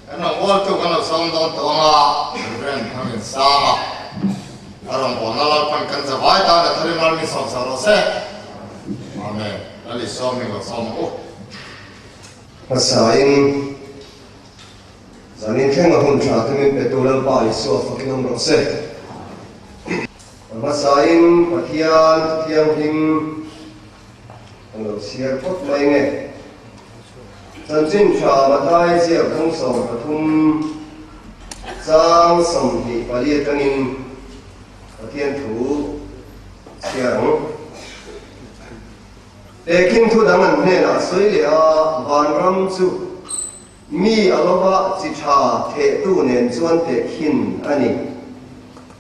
Kan rawngbawltu kan lo sawm dawn tawh ang a, Rev. Thangrinsanga a rawngbawlna Lalpan kan zavai tan a tharin ral min sawm sak rawh se. Amen. Lal Isua hming lo sawm ang u. Hmasain zanin thleng a hun tha te min petu Lalpa Isua fakin awm rawh se. Hmasain Pathian Thianghlim Kan lo chhiar phawt mai nge. Chanchin tha Mathai ziak bung 13 chang 24 atangin Pathian thu chhiar ang. Tehkhin thu dang an hnenah sawi leh a, vanram chu mi a lova chi tha thehtu nen chuan tehkhin a ni.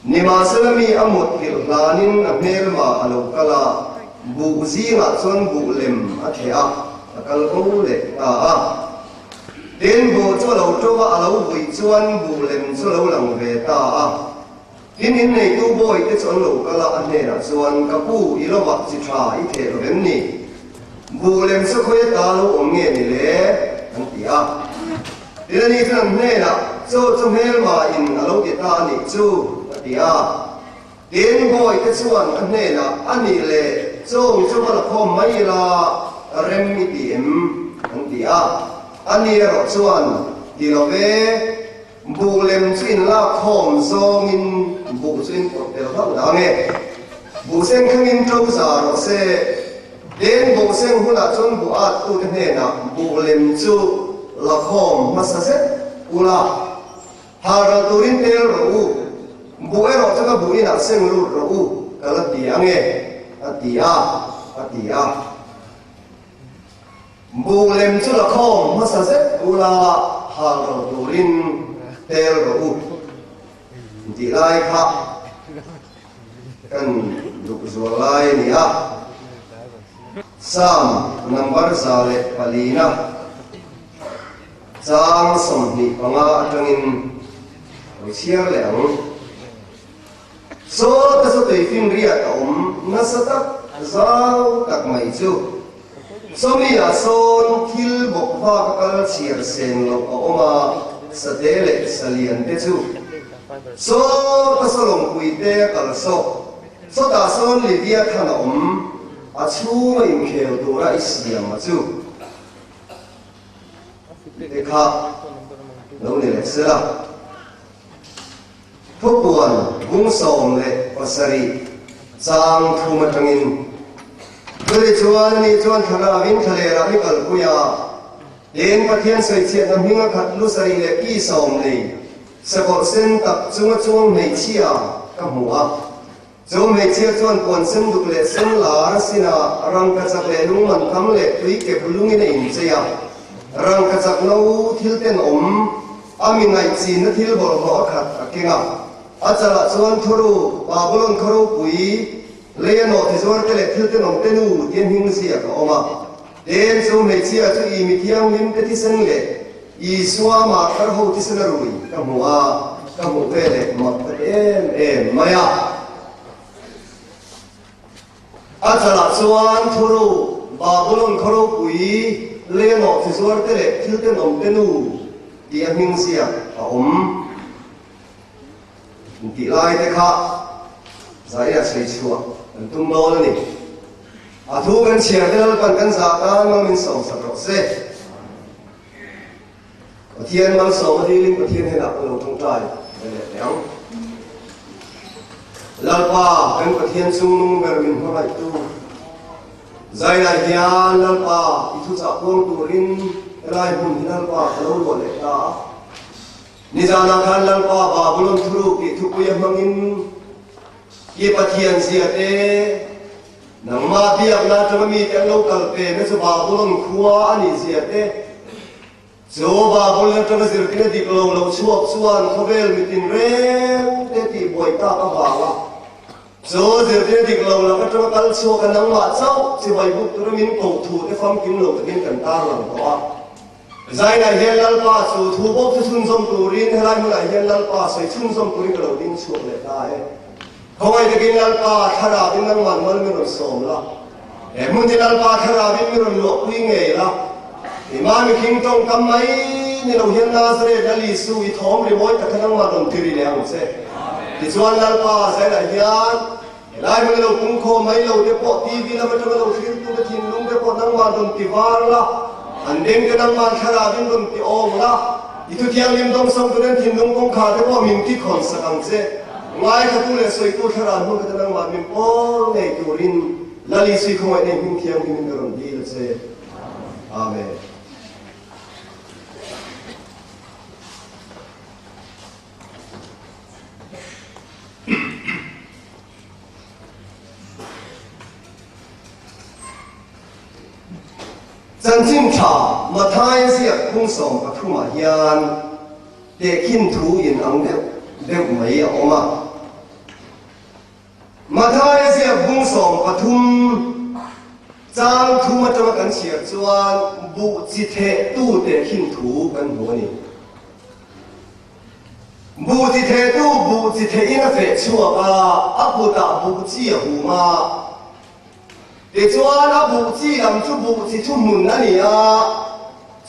Nimahsela mi a mut nghilh hlanin a hmelma a lo kal a, buh zingah chuan buh lem a theh a, a kal bo leh ta a. Tin, buh chu a lo ṭo a, a lo vui chuan buh lem chu a lo lang ve ta a. Tin, inneitu bawihte chu an lo kal a, a hnenah chuan, Ka pu, i lovah chi ṭha i theh lo vem ni? Buh lem chu khawi ata lo awm nge ni le? an ti a. Tin ani chuan an hnenah, Chaw chu hmelma in a lo ti ta a nih chu, a ti a. Tin bawihte chuan a hnenah, A nih le, chawng chu va la khawm mai ila, rem i ti em? an ti a. Ani erawh chuan, Ti lo ve, buh lem chu in lak khawm zawngin buh chu in pawt tel hlauh dah ange. Buh seng thlengin to za rawh se. Tin, buh seng hunah chuan buh at tute hnenah buh lem chu la khawm hmasa zet ula, hal ral turin tel rawh u, buh erawh chu ka buh inah seng lut rawh u ka la ti ange, a ti a, a ti a. Buh lem chu la khawm hmasa zet ula, hal ral turin tel rawh u tih lai kha Kan duh zual lai a ni a. Psalm number 104 na chang 25 atangin lo chhiar leh ang. Saw te chu tuifinriat a awm nasa tak zau tak mai chu. Sawmi-ah sawn thil bawk vak a kal chhiar sen loh a awm a, sate leh salian te chu. Saw ka sawlawngpui te a kal sawk. Sawtah sawn Leviathan a awm, a chhung a inkhel tura i siam a chu. Te kha lo ni leh sela. Thupuan bung 17 chang thum atangin Chutih chuan ani chuan thlarauin thlalerah mi kalpui a, tin Pathian sawichhiatna hming a khat lu sarih leh ki sawm nei sakawlh sen tak chunga chuang hmeichhia ka hmu a. Chu hmeichhia chuan puan sen duk leh sen lar a sin a, rangkachak leh lungman tam leh tui kep lungin a inchei a. Rangkachak no thil tenawm, a mi ngaihchinna thil bawlhhlawh a khat a keng a. A chalah chuan Thuru, Babulon khaw ropui, lei a nawh tizuarte leh thil tenawm te nu tia hming ziak a awm a. Tin, chu hmeichhia chu i mi thianghlim te thisen leh Isua martar ho thisen a rui ka hmu a, ka hmuh ve leh mak ta em em mai a. A chalah chuan Thuru, Babulon khaw ropui, lei a nawh tizuarte leh thil tenawm te nu tia hming ziak a awm. Intih lai te kha zaia chhui chhuah kan tum dawn a ni. A thu kan chhiar te Lalpan kan zah tan mal min sawm sak rawh se. Pathian malsawm a dilin Pathian henah ka lo tawngtai ve leh teh ang. Lalpa kan Pathian chungnung ber min hmangaihtu Zainah hian Lalpa i thuchah puang turin helai hmun hi Lalpa ka lo luah leh ta a. Nizanah khan Lalpa Babulon thuruk tih thupui a hmangin i Pathian zia te, nangmah biakna atanga mite an lo kal pe na chu Babulon khua a nih zia te, chu Babulon atanga zirtirna dik lo lo chhuak chuan khawvel mitin reng te tihbuai tak avanga chu zirtirna dik lo lak atanga kal chhuak a nangmah chauh chibai buk tura min koh thu te famkim lo takin kan tarlang tawh a. Zainah hian Lalpa chu thu bawk chu chhunzawm turin helai hmunah hian Lalpa sawi chhunzawm turin ka lo ding chhuak leh ta e. Khawngaih takin Lalpa thlarauin nangman mal min rawn sawm la. He hmun hi Lalpa thlarauin min rawn luahpui ngei la. Keimah mihring tawngkam mai ni lo hian Nazareth Lal Isu i thawm rimawi tak kha nangmah rawn ti ri leh ang che. Tichuan Lalpa zailah hian helai hmun a lo pungkhawm mai lo te pawh TV lam atanga lo thlir tu te thinlung te pawh nangmah rawn ti var la, an beng te nangmah thlarauin rawn ti awng la, i thuthianghlim dawngsawng turin thinlung kawngkhar te pawh min ti khawn sak ang che. Ngaithla tu leh sawitu thlarau hmun kha te nangmah min pawl ngei turin Lal Isui khawngaih nei hming thianghlimin ka rawn dil a che. Amen. Chanchin tha Mathaia ziak phung 13 ah hian tehkhin thu in ang deuh deuh mai a awm a. Mathaia ziak bung 13 chang thum atanga kan chhiar chuan buh chi thehtu tehkhin thu kan hmu a ni. Buh chi thehtu buh chi thehin a feh chhuak a, a kutah buh chi a hum a. Tichuan a buh chi lam chu buh chi thuhmun a ni a,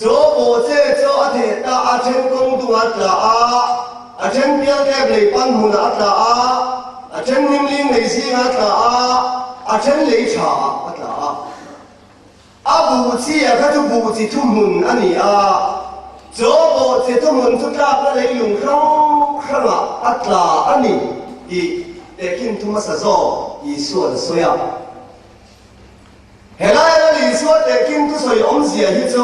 chaw pawh che chu a theh ta, a then kawng dungah a tla a, a then pialtlep lei pan hmunah a tla a, a then hlimling lei zingah a tla a, a then lei thaah a tla a. A buh chi a kha chu buh chi thuhmun a ni a, chaw pawh che thuhmun chu tlakna leilung hrang hrangah a tla a ni tih tehkhin thu hmasa zawk Isua'n a sawi a. Helai ram Isua tehkhin thusawi awmzia hi chu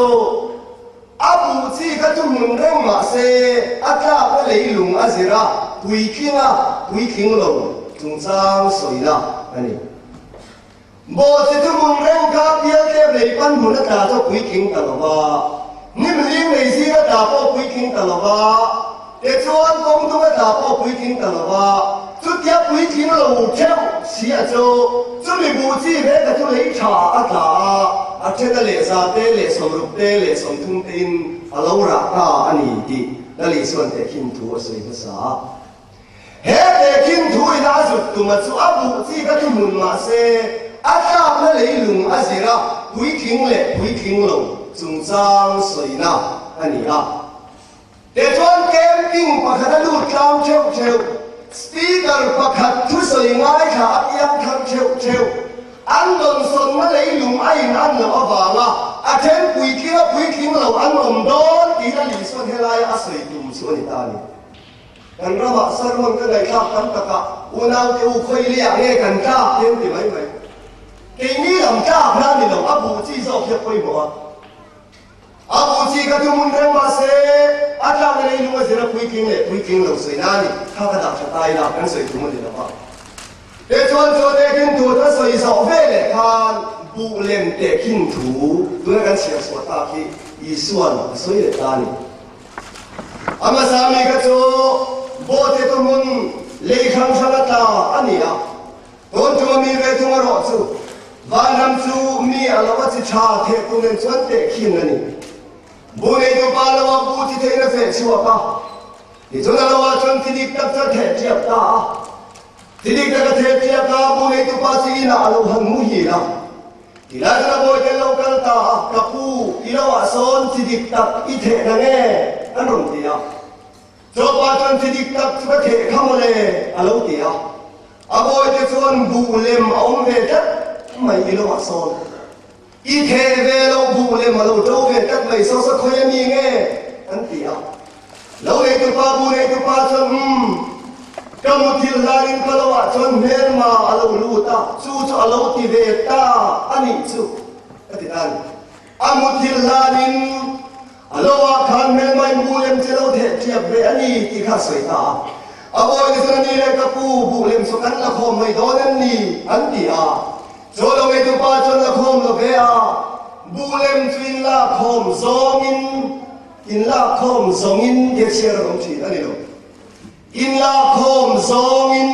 a buh chi kha thuhmun reng mah se a tlakna leilung a zir a, puitling a puitling lo chungchang sawina a ni. Bawhchhe chu hmun reng kha pialtlep lei pan hmun a tla chu a puitling ta lo va, hnim hling lei zing a tla pawh a puitling ta lo va, tichuan kawng dung a tla pawh a puitling ta lo va, chutia puitling lo theuh si a chu chumi buh chi ve ka chu lei tha a tla a, a then a leh za te leh 60 te leh 30 te in a lo rah ta a ni tih Lal Isuan tehkhin thu a sawi hmasa a. He tehkhin thu in a zut tuma chu a buh chi ka thuhmun mah se, a tlakna leilung a zir a, puitling leh puitling lo chungchang sawina a ni a. Tichuan camping pakhat a lut tlang theuh theuh, speaker pakhat thusawi ngaithla a piang thar theuh theuh, an dawnsawnna leilung a in an loh avanga a then puitling a puitling lo an awm dawn tiin a Lisuan helaia a sawi tum chu a ni ta a ni. Kan ramah sermon ka ngaihthlak tam takah unaute u khawi liah nge kan tlak te an ti mai mai. Keini lam tlak na ni lo, a buh chi zawk hi a pawimawh a. A buh chi ka thuhmun reng mahse a tlakna leilung a zir a puitling leh puitling lo sawi na ni. Kha ka dah tha ta ila kan sawi tum a ni lo va. Tichuan chu tehkhin thu a sawi zawh ve leh khan buh lem tehkhin thu tuna kan chhiar chhuah tak hi Isua'n a sawi leh ta a ni. A hmasa mi kha chu bawhte thuhmun lei hrang hrang a tla a ni a, tun ṭuma mi ve thung erawh chu vanram chu mi a lo a chi ṭha theh tu nen chuan tehkhin a ni. Bu neitu pa lo a bu chi theihin a feh chhuak a, tichuan a lo ah chuan thi dik tak chu a theh ṭiak ta a. Thi dik tak a theh ṭiak a, bu neitu pa chu inah a lo han muhil a. Ti lai chuan a bawi tel lo kal ta a, Ka pu, i lo ah sawn chi dik tak i theh na nge? an rawn ti a. Chawpa chuan chi dik tak chu ka theh kha mawle, a lo ti a. A bawi te chuan buh lem a awm ve tlat mai i lo ah sawn. I theh ve loh buh lem a lo to ve tlat mai saw saw khawi a mi nge? an ti a. Lo neitupa bu neitupa chuan umm, ka muthilh hlanin ka lo ah chuan hmelma a lo lut a, chu chu a lo ti ve ta a nih chu ka ti ta a ni. A muthilh hlanin a lo ah khan hmelma in buh lem che lo theh thiap ve a ni tih kha a sawi ta a. A bawi ni chuan a ni leh ka pu buh lem chu kan la khawm mai dawn em ni an ti a. Chu lo neitupa chuan la khawm lo ve a, buh lem chu in la khawm zawngin Inlakkhawm zawngin ke chhiar a awm thin a ni lo. Inlakkhawm zawngin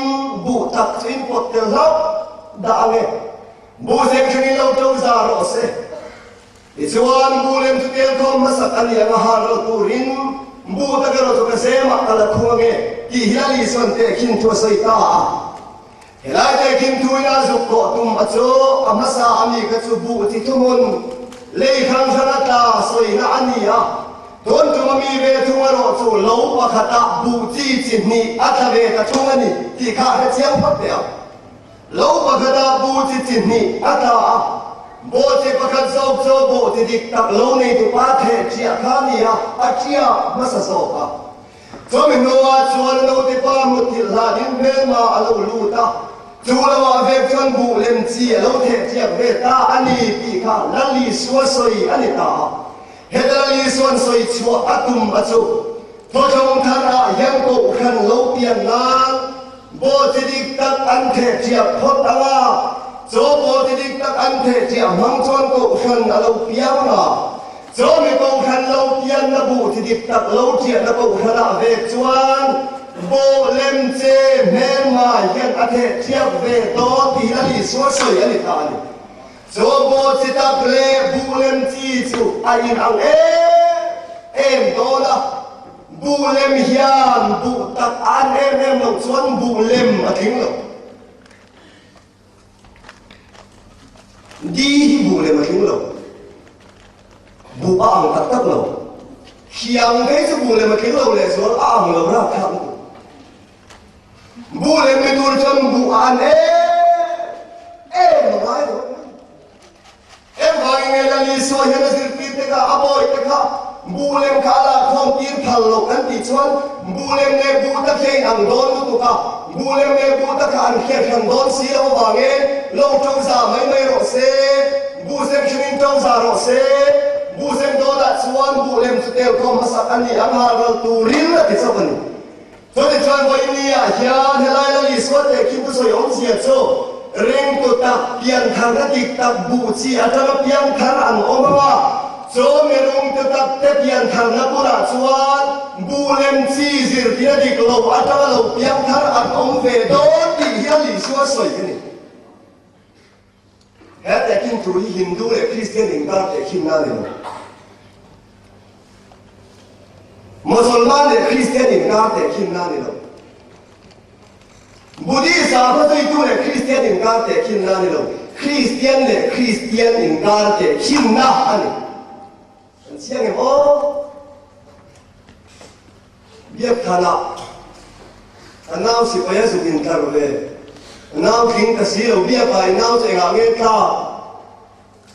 buh tak chu in pawt tel hlauh dah ang e. Buh zeng thlengin lo to za rawh se. Tichuan buh lem chu telkhawm hmasak a ni ang a har lo turin buh tak erawh chu ka zemah ka la khung ang e tih hi a Lisuan tehkhin thu a sawi ta a. Helai tehkhin thu in a zuk kawh tum a chu a hmasa a mi kha chu buh chi thuhmun lei hrang hrang a tla sawina a ni a. Tun tum a mi ve thung erawh chu lo pakhatah buh chi chi hnih a tla ve ta thung a ni tih kha a hre chiang phawt teh ang. Lo pakhatah buh chi chi hnih a tla a, bawh chi pakhat zawk chu bawh chi dik tak lo neitupa theh chiah kha a ni a, a ṭiak hmasa zawk a. Chumi hnuah chuan a naute pa mutthilh hlanin hmelma a lo lut a, chu lamah vek chuan buh lem chi a lo theh chiak ve ta a ni tih kha Lalisua sawi a ni ta a. Heta Lalisuan sawi chhuah a tum a chu Thawhlawm tharah hian kohhran lo pian nan bawh chi dik tak an theh chiah phawt ang a, chaw bawh chi dik tak an theh chiah hmang chuan kohhran a lo piang ang a. Chawmi kohhran lo pianna buh chi dik tak lo ṭiahna kohhranah vek chuan bawh lem che hmelma hian a theh ṭhiak ve dawn tih Lal Isua sawi a ni ta a ni. Chaw bawh chi tak leh buh lem chi chu a inang em em dawn a, buh lem hian buh tak a an em em loh chuan buh lem a tling lo. Di hi buh lem a tling lo. Buh a ang tak tak lo. Hiang phei chu buh lem a tling lo leh zual a ang lo rapthlak lutuk. Buh lem ni tur chuan buh a an em em a ngai lo. Engvangin nge Lal Isua hian a zirtirte kha a bawihte kha buh lem kha a lakkhawm tir phal loh kan tih chuan buh lem leh buh tak hian in ang dawn lutuk a, buh lem leh buh tak kha an hriat hran dawn si lo avangin lo to za mai mai rawh se, buh sem hrenin to za rawh se, buh sem dawnah chuan buh lem chu tel khawm hmasak a ni ang hal ral turin a ti chauh a ni. Chutichuan vawinia hian helai Lal Isua tehkhin thusawi awmzia chu ringtu tak piantharna dik tak buh chi atanga piangthar an awm ang a, chu mirungtu tak te piantharna bulah chuan buh lem chi zirtir a dik lo atanga lo piangthar an awm ve dawn tih hi Lal Isua sawi a ni. He tehkhin thu hi Hindu leh Kristian inkar tehkhinna a ni lo. Mosolman leh Kristian inkar tehkhinna a ni lo. Buddhist sakhaw zuitu leh Kristian inkar tehkhinna a ni lo. Kristian leh Kristian inkar tehkhinna a ni. Kan chiang em aw? Biakthana a nau sipai a zuk intlar ve. A nau tling ta si lo, Biaka i nau chu engah nge tlak?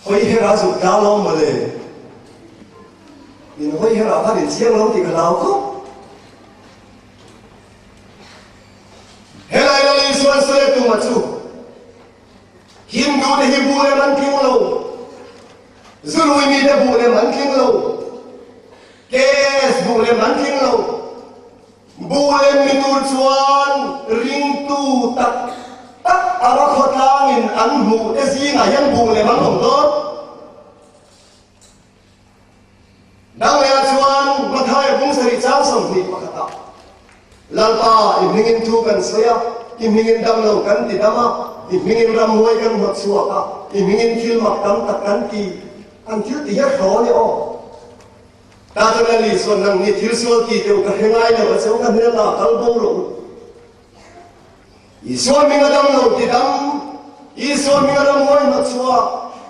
Hawi her a zuk tla lo mawle. In hawi her ah khan in chiang lo tih ka hlau khawp. Helai Lal Isuan sawi a tum a chu. Hindu te hi buh lem an tling lo. Zurui mi te buh lem an tling lo. KS buh lem an tling lo. Buh lem ni tur chuan ringtu tak tak anga khawtlangin an hmuh te zingah hian buh lem an awm dawn. Dang lehah chuan Mathaia bung sarih chang 21 ah Lalpa i hmingin thu kan sawi a, i hmingin damlo kan ti dam a, i hmingin ramhuai kan hnawt chhuak a, i hmingin thil mak tam tak kan ti, an thil ti hi a hraw a ni aw. Ta chuan Lal Isuan nang ni thil sual ti teuh ka hre ngai lo a che u ka hmel ah kal bo rawh u. Isua hming a damlo ti dam, Isua hming a ramhuai hnawt chhuak,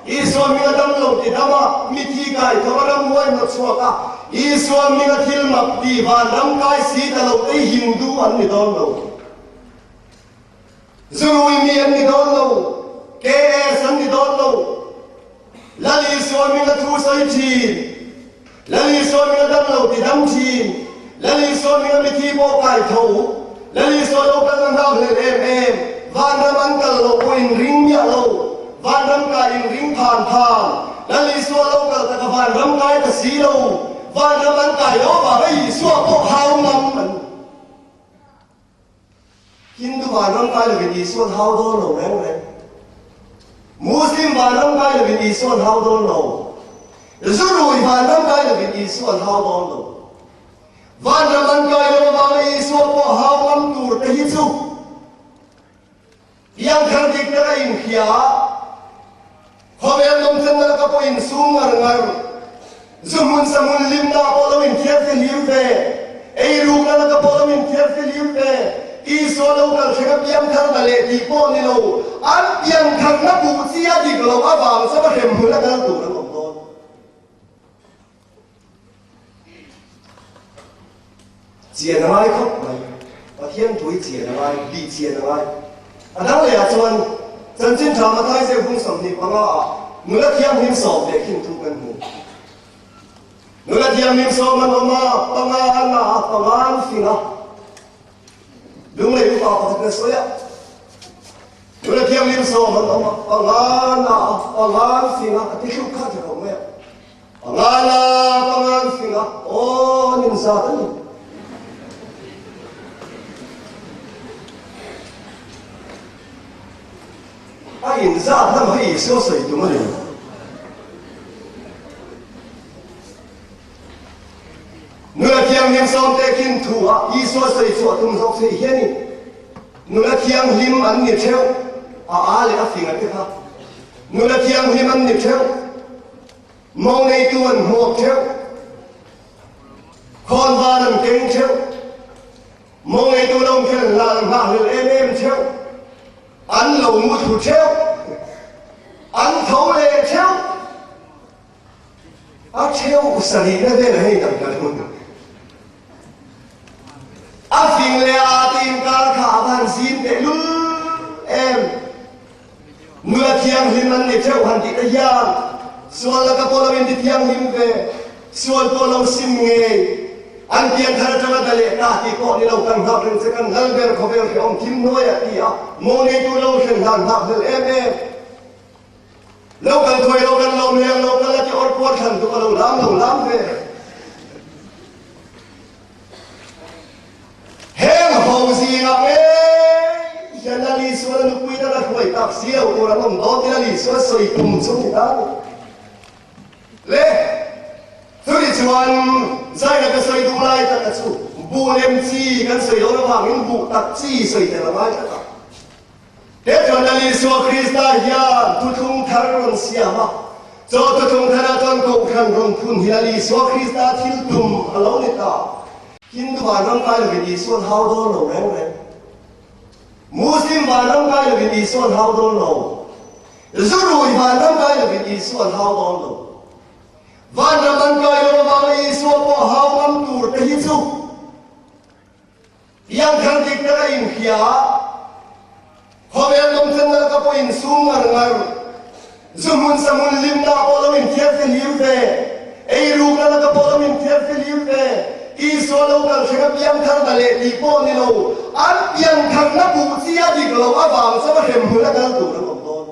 Isua hming a damlo ti dam a, mithi kai tho a ramhuai hnawt chhuak a, Isua hming a thil mak ti vanram kai si ta lo te Hindu an ni dawn lo. Zurui mi an ni dawn lo, KS an ni dawn lo. Lal Isua hming a thu sawi thin, Lal Isua hming a dam lo ti dam thin, Lal Isua hming a mithi pawh kai tho, Lal Isua lo kal na nghak hlel em em, vanram an kal loh pawh in ring miah lo, vanram kai in ring phan phan, Lal Isua lo kal tak a vanram kai ta si lo, vanram an kai lo avanga Isua pawh hau ngam an ni. Hindu vanram kai lovin Isuan hau dawn lo reng reng. Muslim vanram kai lovin Isuan hau dawn lo. Zurui vanram kai lovin Isuan hau dawn lo. Vanram an kai lo avanga Isua pawh hau ngam tur te hi chu piangthar dik tak a inhria a, khawvel nawmchenna laka pawh insum ngar ngar, zu hmun sa hmun hlimna pawh lo inthiarfihlim ve, eirukna laka pawh lo inthiarfihlim ve, Isua lo kal thleng a piangthar na leh tih pawh ni lo, an piangtharna buh chi a dik loh avang chuan a hremhmun a kal tur an awm dawn. Chian a ngai khawp mai. Pathian thu hi chian a ngai, bih chian a ngai. A dang lehah chuan Chanchin Tha Mathai zeu bung 25 ah nula thianghlim sawm leh khin thu kan hmu. Nula thianghlim sawm an awm a, panga an ah a, panga an fing a. Lunglei upa pakhat na sawi a, Nula thianghlim sawm an awm a, panga an ah a, panga an fing a, a ti hruk kha tha khawp mai a. Panga la, panga an fing a, aw an inzat a ni. A inzat lam hi Isua sawi tum a ni. Nula thianghlim sawmte khin thu ah Isua sawi chhuah tum zawk theih hian in nula thianghlim an ni theuh a a leh a fing a te kha. Nula thianghlim an ni theuh. Mawng neitu an hmuak theuh. Khawnvar an keng theuh. Mawng neitu lo khen an lal nghah hlel em em theuh. An lo mu thlu theuh. An tho leh theuh. A theuh sarihna vel hei tak tak hun. A fing leh a te inkar kha a van zim teh lul em. Nula thianghlim an ni theuh han tih te hian sual laka pawh lo inti thianghlim ve, sual pawh lo sim ngei, an pianthar atanga da leh ta tih pawh ni lo kan nghak reng che kan lal ber khawvel hrehawm thim hnuaiah ti a maw neitu lo hren hlan nghak hlel em em. Lo kal thuai lo kan lawm leng lo kal a ti awr puar thlan tuk a lo lam lo lam ve. Heng ho zingah ngei hian Lal Isuan a nupui tan a hruai tak si lo tur an awm dawn tih Lal Isua sawi tum chu ni ta ni. Le, chumi chuan zaina ka sawi duh lai taka chu buh lem chi kan sawi dawn avangin buh tak chi sawi tel a ngai tlat a. He chuan Lal Isua Krista hian thuthlung thar rawn siam a, chaw thuthlung tharah chuan Kohhran rawn phun hi Lal Isua Krista thil tum a lo ni ta. Hindu vanram kai lovin Isuan hau dawn lo reng reng. Muslim vanram kai lovin Isuan hau dawn lo. Zurui vanram kai lovin Isuan hau dawn lo. Vanram an kai lo avanga Isua pawh hau ngam tur te hi chu Piangthar dik tak a inhria a, khawvel nawmchenna laka pawh insum ngar ngar, zu hmun sa hmun hlimna pawh lo inthiar fihlim ve, eirukna laka pawh lo inthiar fihlim ve, Isua lo kal thleng a piangthar na leh tih pawh ni lo, an piangtharna buh chi a dik loh avang chuan a hremhmun a kal tur an awm dawn.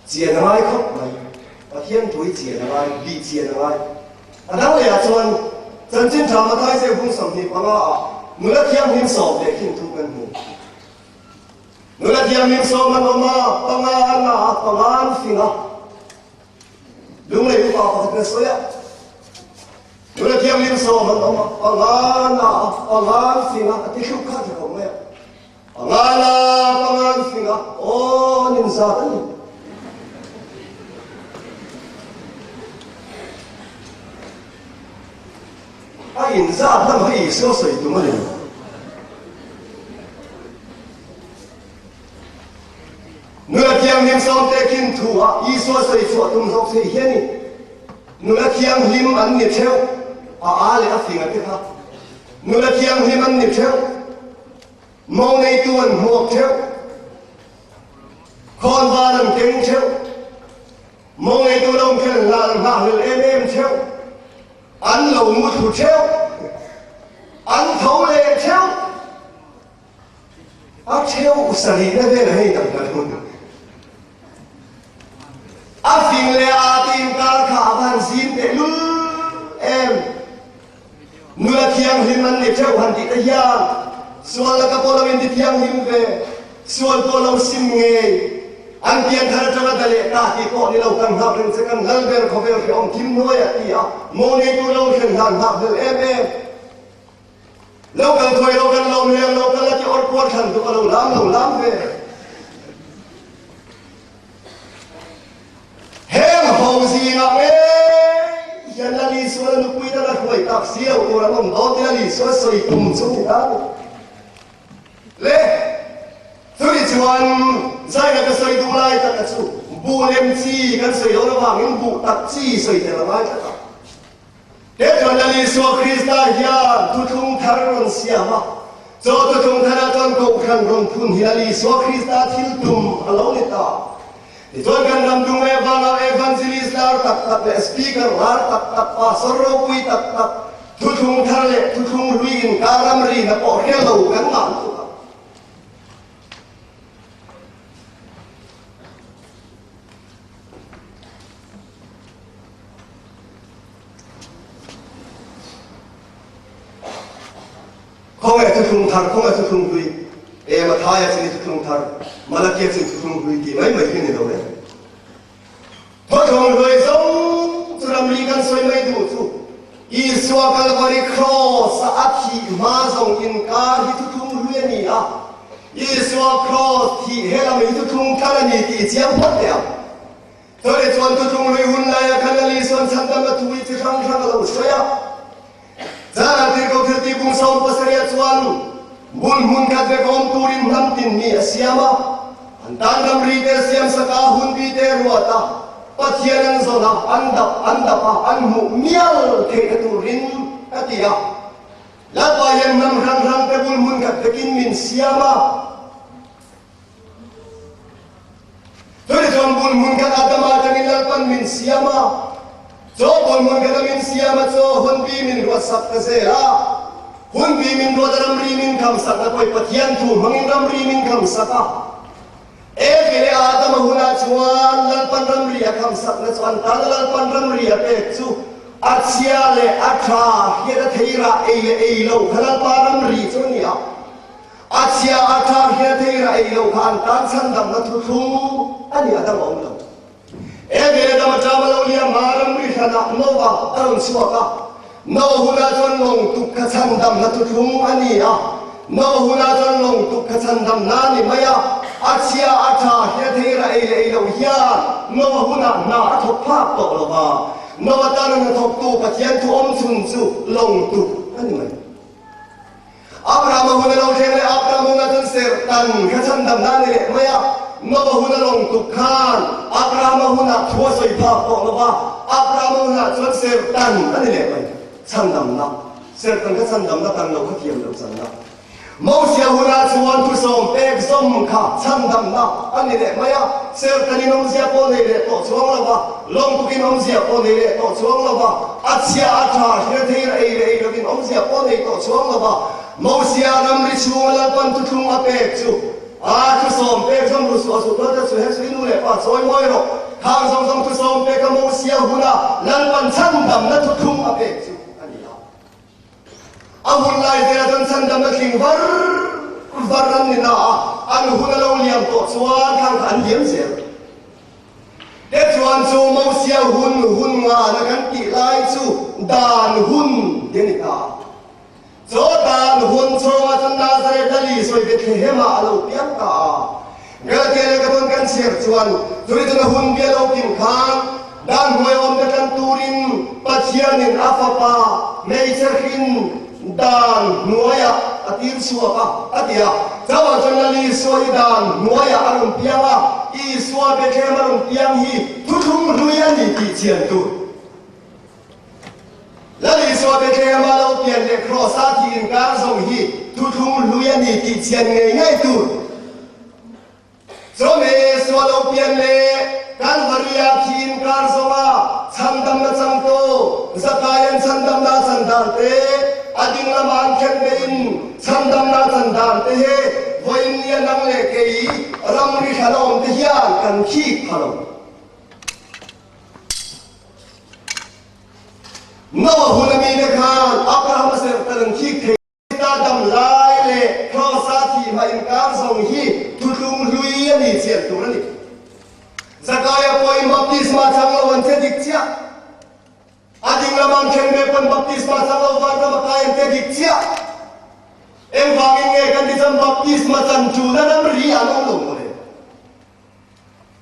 Chian a ngai khawp mai. Pathian thu hi chian a ngai, bih chian a ngai. A dang lehah chuan Chanchin Tha Mathai zeu bung 25 ah nula thianghlim sawm leh khin thu kan hmu. Nula thianghlim sawm an awm a, panga an ah a, panga an fing a. Lunglei upa pakhat na sawi a, Nula thianghlim sawm an awm a, panga an ah a, panga an fing a, a ti hruk kha tha khawp mai a. Panga la, panga an fing a, aw an inzat a ni. A inzat lam hi Isua sawi tum a ni. Nula thianghlim sawmte khin thu ah Isua sawi chhuah tum zawk theih hian in nula thianghlim an ni theuh a a leh a fing a te kha. Nula thianghlim an ni theuh. Mawng neitu an hmuak theuh. Khawnvar an keng theuh. Mawng neitu lo khen an lal nghah hlel em em theuh. An lo mu thlu theuh. An tho leh theuh. A theuh sarihna vel hei tak tak hun. A fing leh a te inkar kha a van zim teh lul em. Nula thianghlim an ni theuh han tih te hian sual laka pawh lo inti thianghlim ve, sual pawh lo sim ngei, an pianthar atanga da leh ta tih pawh ni lo kan nghak reng che kan lal ber khawvel hrehawm thim hnuaiah ti a maw neitu lo hren hlan nghak hlel em em. Lo kal thuai lo kan lawm leng lo kal a ti awr puar thlan tuk a lo lam lo lam ve. Heng ho zingah ngei hian Lal Isuan a nupui tan a hruai tak si lo tur an awm dawn tih Lal Isua sawi tum chu ni ta ni. Le, chumi chuan zaina ka sawi duh lai taka chu buh lem chi kan sawi dawn avangin buh tak chi sawi tel a ngai tlat a. Te chuan Lal Isua Krista hian thuthlung thar rawn siam a, chaw thuthlung tharah chuan kohhran rawn phun hi Lal Isua Krista thil tum a lo ni ta. Tichuan kan ram dung leh vangah evangelist lar tak tak leh speaker lar tak tak, pastor ropui tak tak, thuthlung thar leh thuthlung hlui inkar ramrina pawh hre lo kan ngah lutuk a. Khawngaih thuthlung thar, khawngaih thuthlung hlui, e Mathaia chin i thuthlung thar, Malakia chin thuthlung hlui tih mai mai hi ni lo e. Thuthlung hlui zawng chu ramri kan sawi mai duh chu Isua Kalvari Kraws-a a thih hma zawng inkar hi thuthlung hlui a ni a, Isua Kraws thih he lam hi thuthlung thar a ni tih chiang phawt teh ang. Chawlh chuan thuthlung lui hun laia khan a Lisuan chhandamna thu hi chi hrang hrang a lo sawi a. Zan tirhkoh thiltih bung 70 ah chuan bul hmun khat vek awm turin hnam tin mi a siam a, an tan ramri te a siam sak a, hunbi te a ruat a, Pathian an zawn a, an dap an dap a, an hmuh mial theihna turin a ti a. Lalpa hian hnam hrang hrang te bul hmun khat vekin min siam a. Chutih chuan bunhmun khat Adama atangin Lalpan min siam a, chaw bunhmun khat a min siam a, chaw hunbi min ruatsak ta zel a. Hunbi min ruat a ramri min khamsak na pawi Pathian thu hmangin ramri min khamsak a. Evi leh Adama hunah chuan Lalpan ramri a khamsak na chu an tana Lalpan ramri a pek chu a chhia leh a tha hian a thei rah ei leh ei lo kha Lalpa ramri chu a ni a. A chhia a tha hria thei ra ei lo kha an tan chhandamna thuthlung a ni a dang a awm lo. Evi leh Adama ṭam a lo liam hma ramri hranah Noah a rawn chhuak a. Noah hunah chuan lawng tuk kha chhandamna thuthlung a ni a. Noah hunah chuan lawng tuk kha chhandamna a ni mai a. A chhia a tha hria thei ra ei leh ei lo hian Noah hunah hna a thawk phak tawh lo va. Noah tana hnathawktu Pathian thu awm chhun chu lawng tuk a ni mai. Abrahama hun a lo thleng leh Abraham hun ah chuan serhtan kha chhandamna a ni leh mai a, Noah hun a lawng tuk khan Abrahama hun ah thu a sawi phak tawh lo va, Abrahama hun ah chuan serhtan a ni leh mai, chhandamna, serhtan kha chhandamna tan lo kha thiam loh channa. Mosia hun ah chuan thusawm pek zawm kha chhandamna a ni leh mai a, serhtan in awmzia pawh nei leh tawh chuang lo va, lawng tukin awmzia pawh nei leh tawh chuang lo va, A chhia a tha hria thei ra ei leh ei lovin awmzia pawh nei tawh chuang lo va, Mosia ramri chhunga Lalpan thuthlung a pek chu a thusawm pek zawng ru suah suh tual te chu he chu i nu leh pa chawi mawi rawh, khang zawng zawng thusawm pek a Mosia huna Lalpan chhandamna thuthlung a pek chu a ni a. A hun lai zela chuan chhandamna tling var var an ni na a, an hun a lo liam tawh chuan khang kha an liam zel. Te chuan chu Mosia hun hun ngana kan tih lai chu dan hun ti a ni ta. Chaw dan hun chhawngah chuan Nazareth Lali sawi Bethlehem ah a lo piang ta a. Galatia lehkha tawn kan chhiar chuan chumi chuna hun bia lo kim khan dan hnuai awm te tlan turin Pathianin a fapa hmeichhe hrin dan hnuaiah a tir chhuak a, a ti a. Chauhah chuan Lal Isua hi dan hnuaiah a rawn piang a, Isua Bethlehem a rawn piang hi thuthlung hlui a ni tih chian tur. Lal Isua Bethlehem a lo pian leh Kraws-a thih inkar zawng hi thuthlung hlui a ni tih chian ngei ngei tur. Chawhme Isua lo pian leh Kalvaria thi inkar zawnga chhandamna changtu Zakaian chhandamna a chan dan te, a ding lama an khen beiin chhandamna a chan dan te hi vawiin nia nang leh kei ramri hran a awm te hian kan khik pha lo. Noah hun a mite khan Abraham a serhtan an khik thei. Ta dam lai leh Kraws-a thih hma inkar zawng hi thutlung hlui a ni chian tur a ni. Zakaia pawhin baptisma chang lo an che dik chiah. A ding lama an khen ve pawn baptisma chang lo vanram a kai an che dik chiah. Engvangin nge kan ti chuan baptisma chan tuna ramri an awm lo maw le?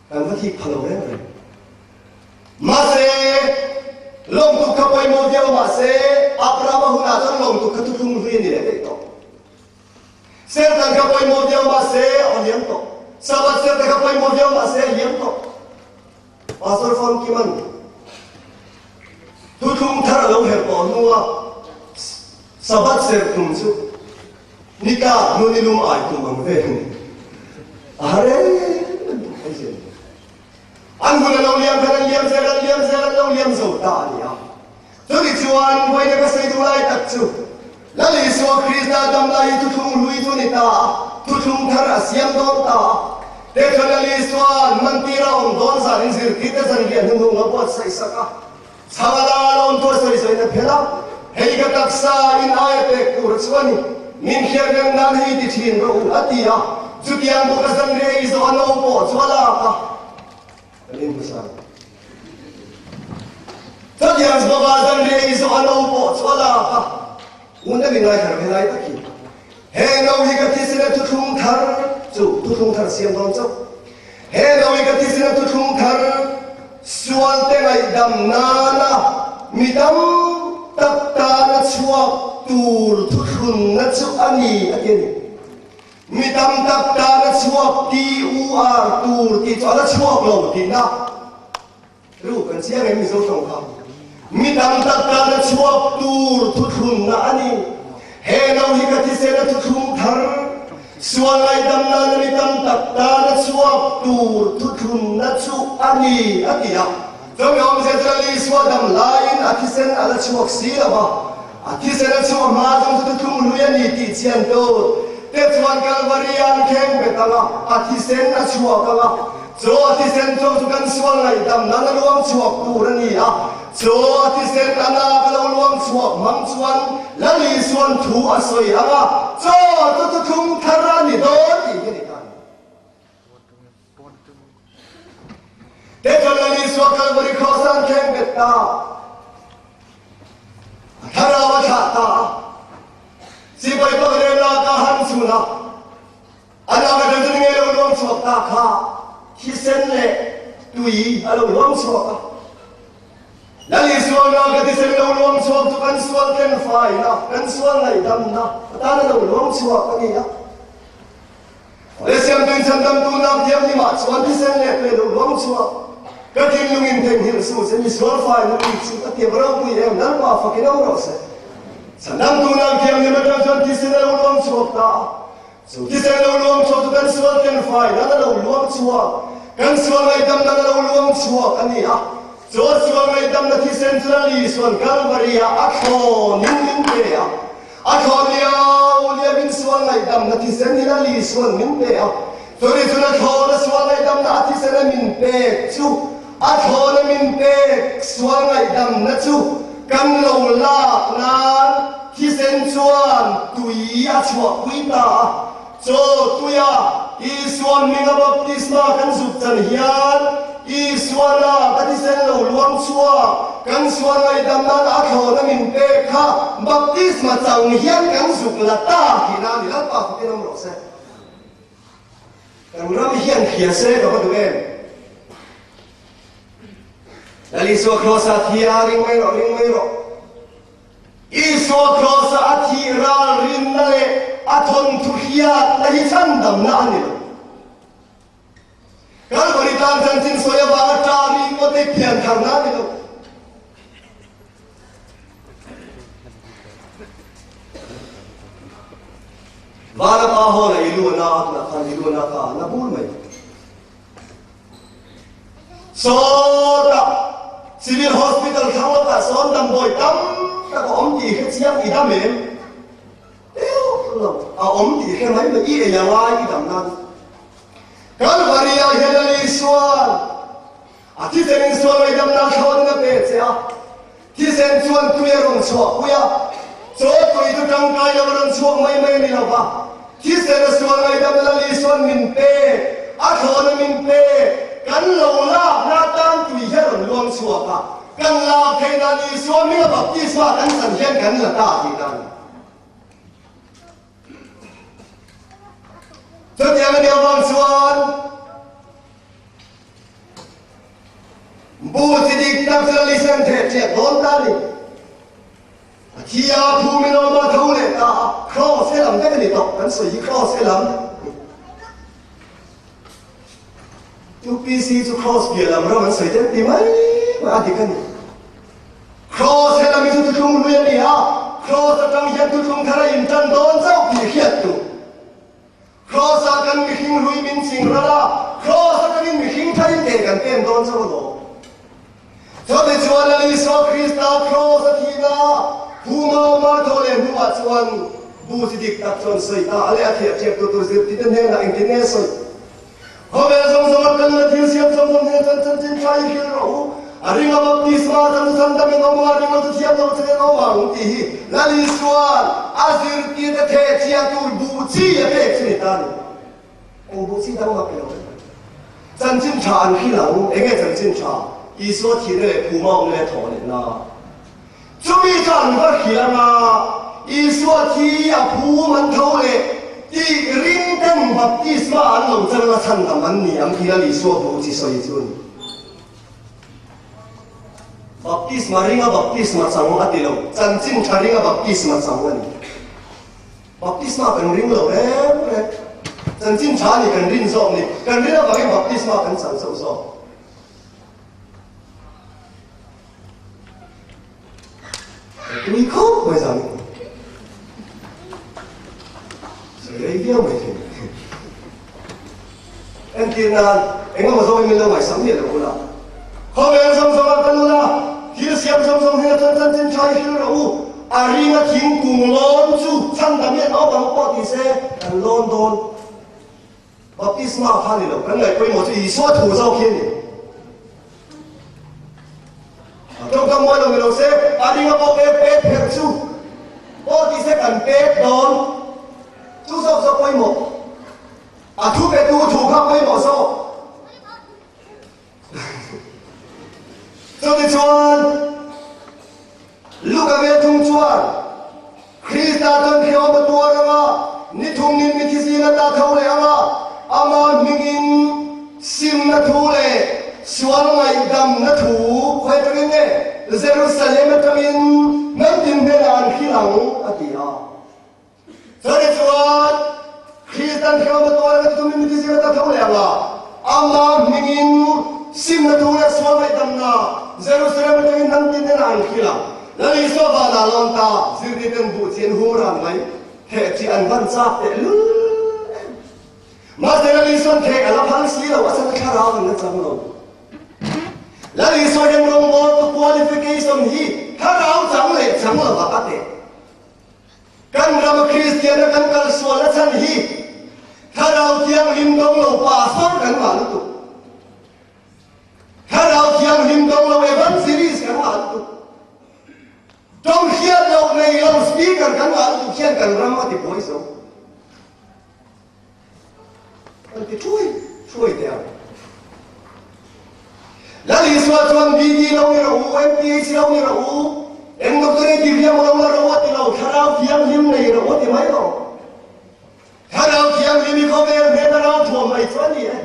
Kan va thik pha lo reng reng. Mahse, lawngtuk kha pawimawh viau mahse, Abrahama hunah chuan lawngtuk kha thuthlung hlui a ni leh daih tawh. Serhtan kha pawimawh viau mahse, a liam tawh. Sabbath serhte kha pawimawh viau mahse, a liam tawh. Pastor Famkiman. Thuthlung thar a lo herh tawh hnua Sabbath serh tum chu ni tlak hnu ni lum ai tum ang vel a ni. A har em em mai zel. An hun a lo liam khan an liam zel, an liam zel, an lo liam zo ta a ni a. Chutih chuan vawiina ka sawi duh lai tak chu Lal Isua Krista dam lai hi thuthlung hlui chu a ni ta a, thuthlung thar a siam dawn ta a. Te chuan Lal Isua'n mantira awm dawn zanin zirtirte zanriah hnuhnung a buatsaih sak a. Chhang a la lawm tur sawi sawiin a phelh a, Hei ka taksa in aia pek tur chu a ni, min hriat reng nan hei ti thin rawh u, a ti a. Chutiang bawk a zanriah ei zawh a no pawh chu a lak a. Kan inhmusan. Chutiang bawk a zanriah ei zawh a no pawh chu a lak a. Un deuhin ngaithla rawh helai tak hi. He no hi ka thisena thuthlung thar chu thuthlung thar siam dawn chauh. He no hi ka thisena thuthlung thar sualte ngaihdam nana mi tam tak tana chhuak tur thuthlunna chu a ni a ti a ni. Mi tam tak tana chhuak TUR tur tih chu a la chhuak lo tihna. Ru kan chiang em Mizo tawng kha. Mi tam tak tana chhuak tur thuthlunna a ni. He no hi ka thisena thuthlung thar, sual ngaihdam nana mi tam tak tana chhuak tur thuthlunna chu a ni, a ti a. Chumi awmzia chu Lal Isua dam laiin a thisen a la chhuak si lo va, a thisen a chhuah hma zawng chu thuthlung hlui a ni tih chian tur te chuan Kalvari an kheng bet ang a, a thisen a chhuak ang a. Chaw a thisen chawk chu kan sual ngaihdam nan a luang chhuak tur a ni a, chaw a thisen a nak a lo luang chhuak hmang chuan Lal Isuan thu a sawi ang a, chaw chu thuthlung thar a ni dawn tih hi a ni ta a ni. Te chuan Lal Isua Kalvari Kraws ah an thleng bet ta, a thlarau a thlah ta a, sipai pakrelnak ah han chhun a, A lak atang chuan nge lo luang chhuak ta kha thisen leh tui a lo luang chhuak a. Lal Isua lak a thisen lo luang chhuak chu kan sual ken faina, kan sual ngaihdamna atan a lo luang chhuak a ni a. Le siamtu in chhandamtu nak thianghlimah chuan thisen leh tui a lo luang chhuak. Ka thinlung in theihnghilh suh che, mi sual faina mi chu ka tiam ropui em, Lalpa fakin awm rawh se. Chhandamtu nak thianghlim atang chuan thisen a lo luang chhuak ta a. Chu thisen lo luang chhuak chu kan sual ken fai nan a lo luang chhuak, kan sual ngaihdamna a lo luang chhuak a ni a. Chu a sual ngaihdamna thisen chu Lal Isua'n Kalvari-ah a thlawnin min pe a. A thlawn liau liauin sual ngaihdamna thisen hi Lal Isua'n min pe a. Chumi chun a thlawn a sual ngaihdamna a thisen a min pek chu a thlawn a min pek sual ngaihdamna chu kan lo lak nan thisen chuan tui a chhuahpui ta a. Chaw tuia Isua hminga baptisma kan zuk chan hian Isua lak a thisen lo luang chhuak kan sual ngaihdam nan a thlawn a min pek kha baptisma chang hian kan zuk la ta tihna a ni. Lalpa fakin awm rawh se. Kan ram hian hria se ka va duh em? Lal Isua Kross-a thi a, ring mai rawh, ring mai rawh. Isua Kross-a a thih ral rinna leh a thawnthu hriatna hi chhandamna a ni lo. Kalvari tlang chanchin sawi avanga ṭah ringawt hi piantharna a ni lo. Vana pa hawn a i lu a na a tunah khan i lu a na kha a na bur mai. Sawtah Civil Hospital thlang lawkah sawn damdawi tam tak a awm tih hre chiang i dam em? Deuh lo a awm tih hre mai mai i ei a ngai i dam nan. Kalvari-ah hian Lal Isua'n A thisen in sual ngaihdamna thlawnin a pe che a, thisen chuan tui a rawn chhuahpui a, chaw tui chu tangkai lo a rawn chhuak mai mai a ni lo va, thisen a sual ngaihdamna Lal Isua'n min pe, a thlawna min pe, kan lo lakna atan tui hi a rawn luang chhuak a, kan lak theih nan Isua hminga baptisma kan chan hian kan la ta tih dan. Chutiang a nih avang chuan Bu chi dik tak chu Lali Sen theh ṭiak dawn ta a ni. A thi a, phu min awm a, tho leh ta a, Kraws he lam vek a ni tawh, kan sawi hi Kraws he lam. UPC chu Kraws piah lam ram an sawi ten ti mai mai a dik a ni. Kraws helam hi chu thuthlung hlui a ni a, kraws atang hian thuthlung thar a intan dawn chauh tih hriat tur. Kraws ah kan mihring hlui min ching ral a, kraws atangin mihring tharin ke kan pen dawn chauh alawm. Chumi chuan Lal Isua Krista kraws a thihna Pu Mauma thaw leh hnuah chuan bu chi dik tak chuan sawi ta a leh a thiah ṭiak tu tur zirtite hnenah engtin nge sawi? Khawvel zawng zawng a kalna thil siam zawng zawng hnenah chuan chanchin ṭha i hrilh rawh u. A ring a baptisma chan chu chhandam in awm ang a, ring lo chu thiam lo chan in awm ang tih hi Lal Isua'n a zirtirte thehchhiah tur buh chi a pek chu ni ta a ni. Eng buh chi dang mak i lo reng reng. Chanchin ṭha an hrilh ang. Enge chanchin ṭha? Isua thihna leh phuma awmna leh thawh lehna. Chumi chu an va hrilh ang a, Isua thi a phum an tho leh tih ring ten baptisma an lo chang a chhandam an ni ang tih Lal Isua buh chi sawi chu a ni. Baptisma ringa baptisma chang a ti lo, chanchin ṭha ringa baptisma chang a ni. Baptisma kan ring lo reng reng. Chanchin ṭha a ni kan rin zawk ni. Kan rin avangin baptisma kan chang chauh zawk. Tui khawp mai zan in. Sawi rei viau mai thei. Entir nan engemaw zawngin min lo ngaihsak miah lo ula. Khawvel zawng zawng ah kal ula, thil siam zawng zawng hnenah chuan chanchin tha i hrilh rawh u. A ringa thingkung lawn chu chhandam hian naupang pawh ti se kan lawn dawn. Baptisma kha ni lo, kan ngaih pawimawh chu Isua thu zawk hi a ni. A tawngkam mawi lo ni lo se, a ringa pawh pek pek pherh chu pawh ti se kan pek dawn. Chu zawk zawk pawimawh. A thu petu thu kha pawimawh zawk. Chutichuan, Luka ve thung chuan Krista chuan hriawm a tuar ang a, ni thumnin mithi zing a ta tho leh ang a, ama hmingin simna thu leh sual ngaihdamna thu khawi atangin nge Jerusalem atangin hnamtin hnenah an hrilh ang a ti a. Chutichuan, Kristan hriawm a tuar ang a ti tum in mithi zing a ta tho leh ang a, ama hmingin simna thu leh sual ngaihdamna Jerusalem atangin hnam tin hnenah an hrilh ang. Lal Isua vanah lawn ta zirtirten buh chi an hum ran mai, theh chi an van chak teh lul em. Mahse Lal Isua'n theh a la phal si lo, a chhan a thlarau an la chang lo. Lal Isua hian rawngbawltu qualification hi thlarau chang leh chang lovah a teh. Kan rama Kristiana kan kal sual a chhan hi Thlarau Thianghlim dawng lo pastor kan ngah lutuk. Thlarau Thianghlim dawng lo evangelist kan ngah lutuk. Tawng hriat loh nei lo speaker kan ngah lutuk hian kan ram a ti buai zo. An ti thuai thuai teh ang. Lal Isua chuan BD lo ni rawh u, MPH lo ni rawh u, eng doctorate degree emaw lo la rawh u a ti lo, Thlarau Thianghlim nei rawh u a ti mai lo. Thlarau Thianghlim hi khawvel hnena rau thuam mai chu a ni e.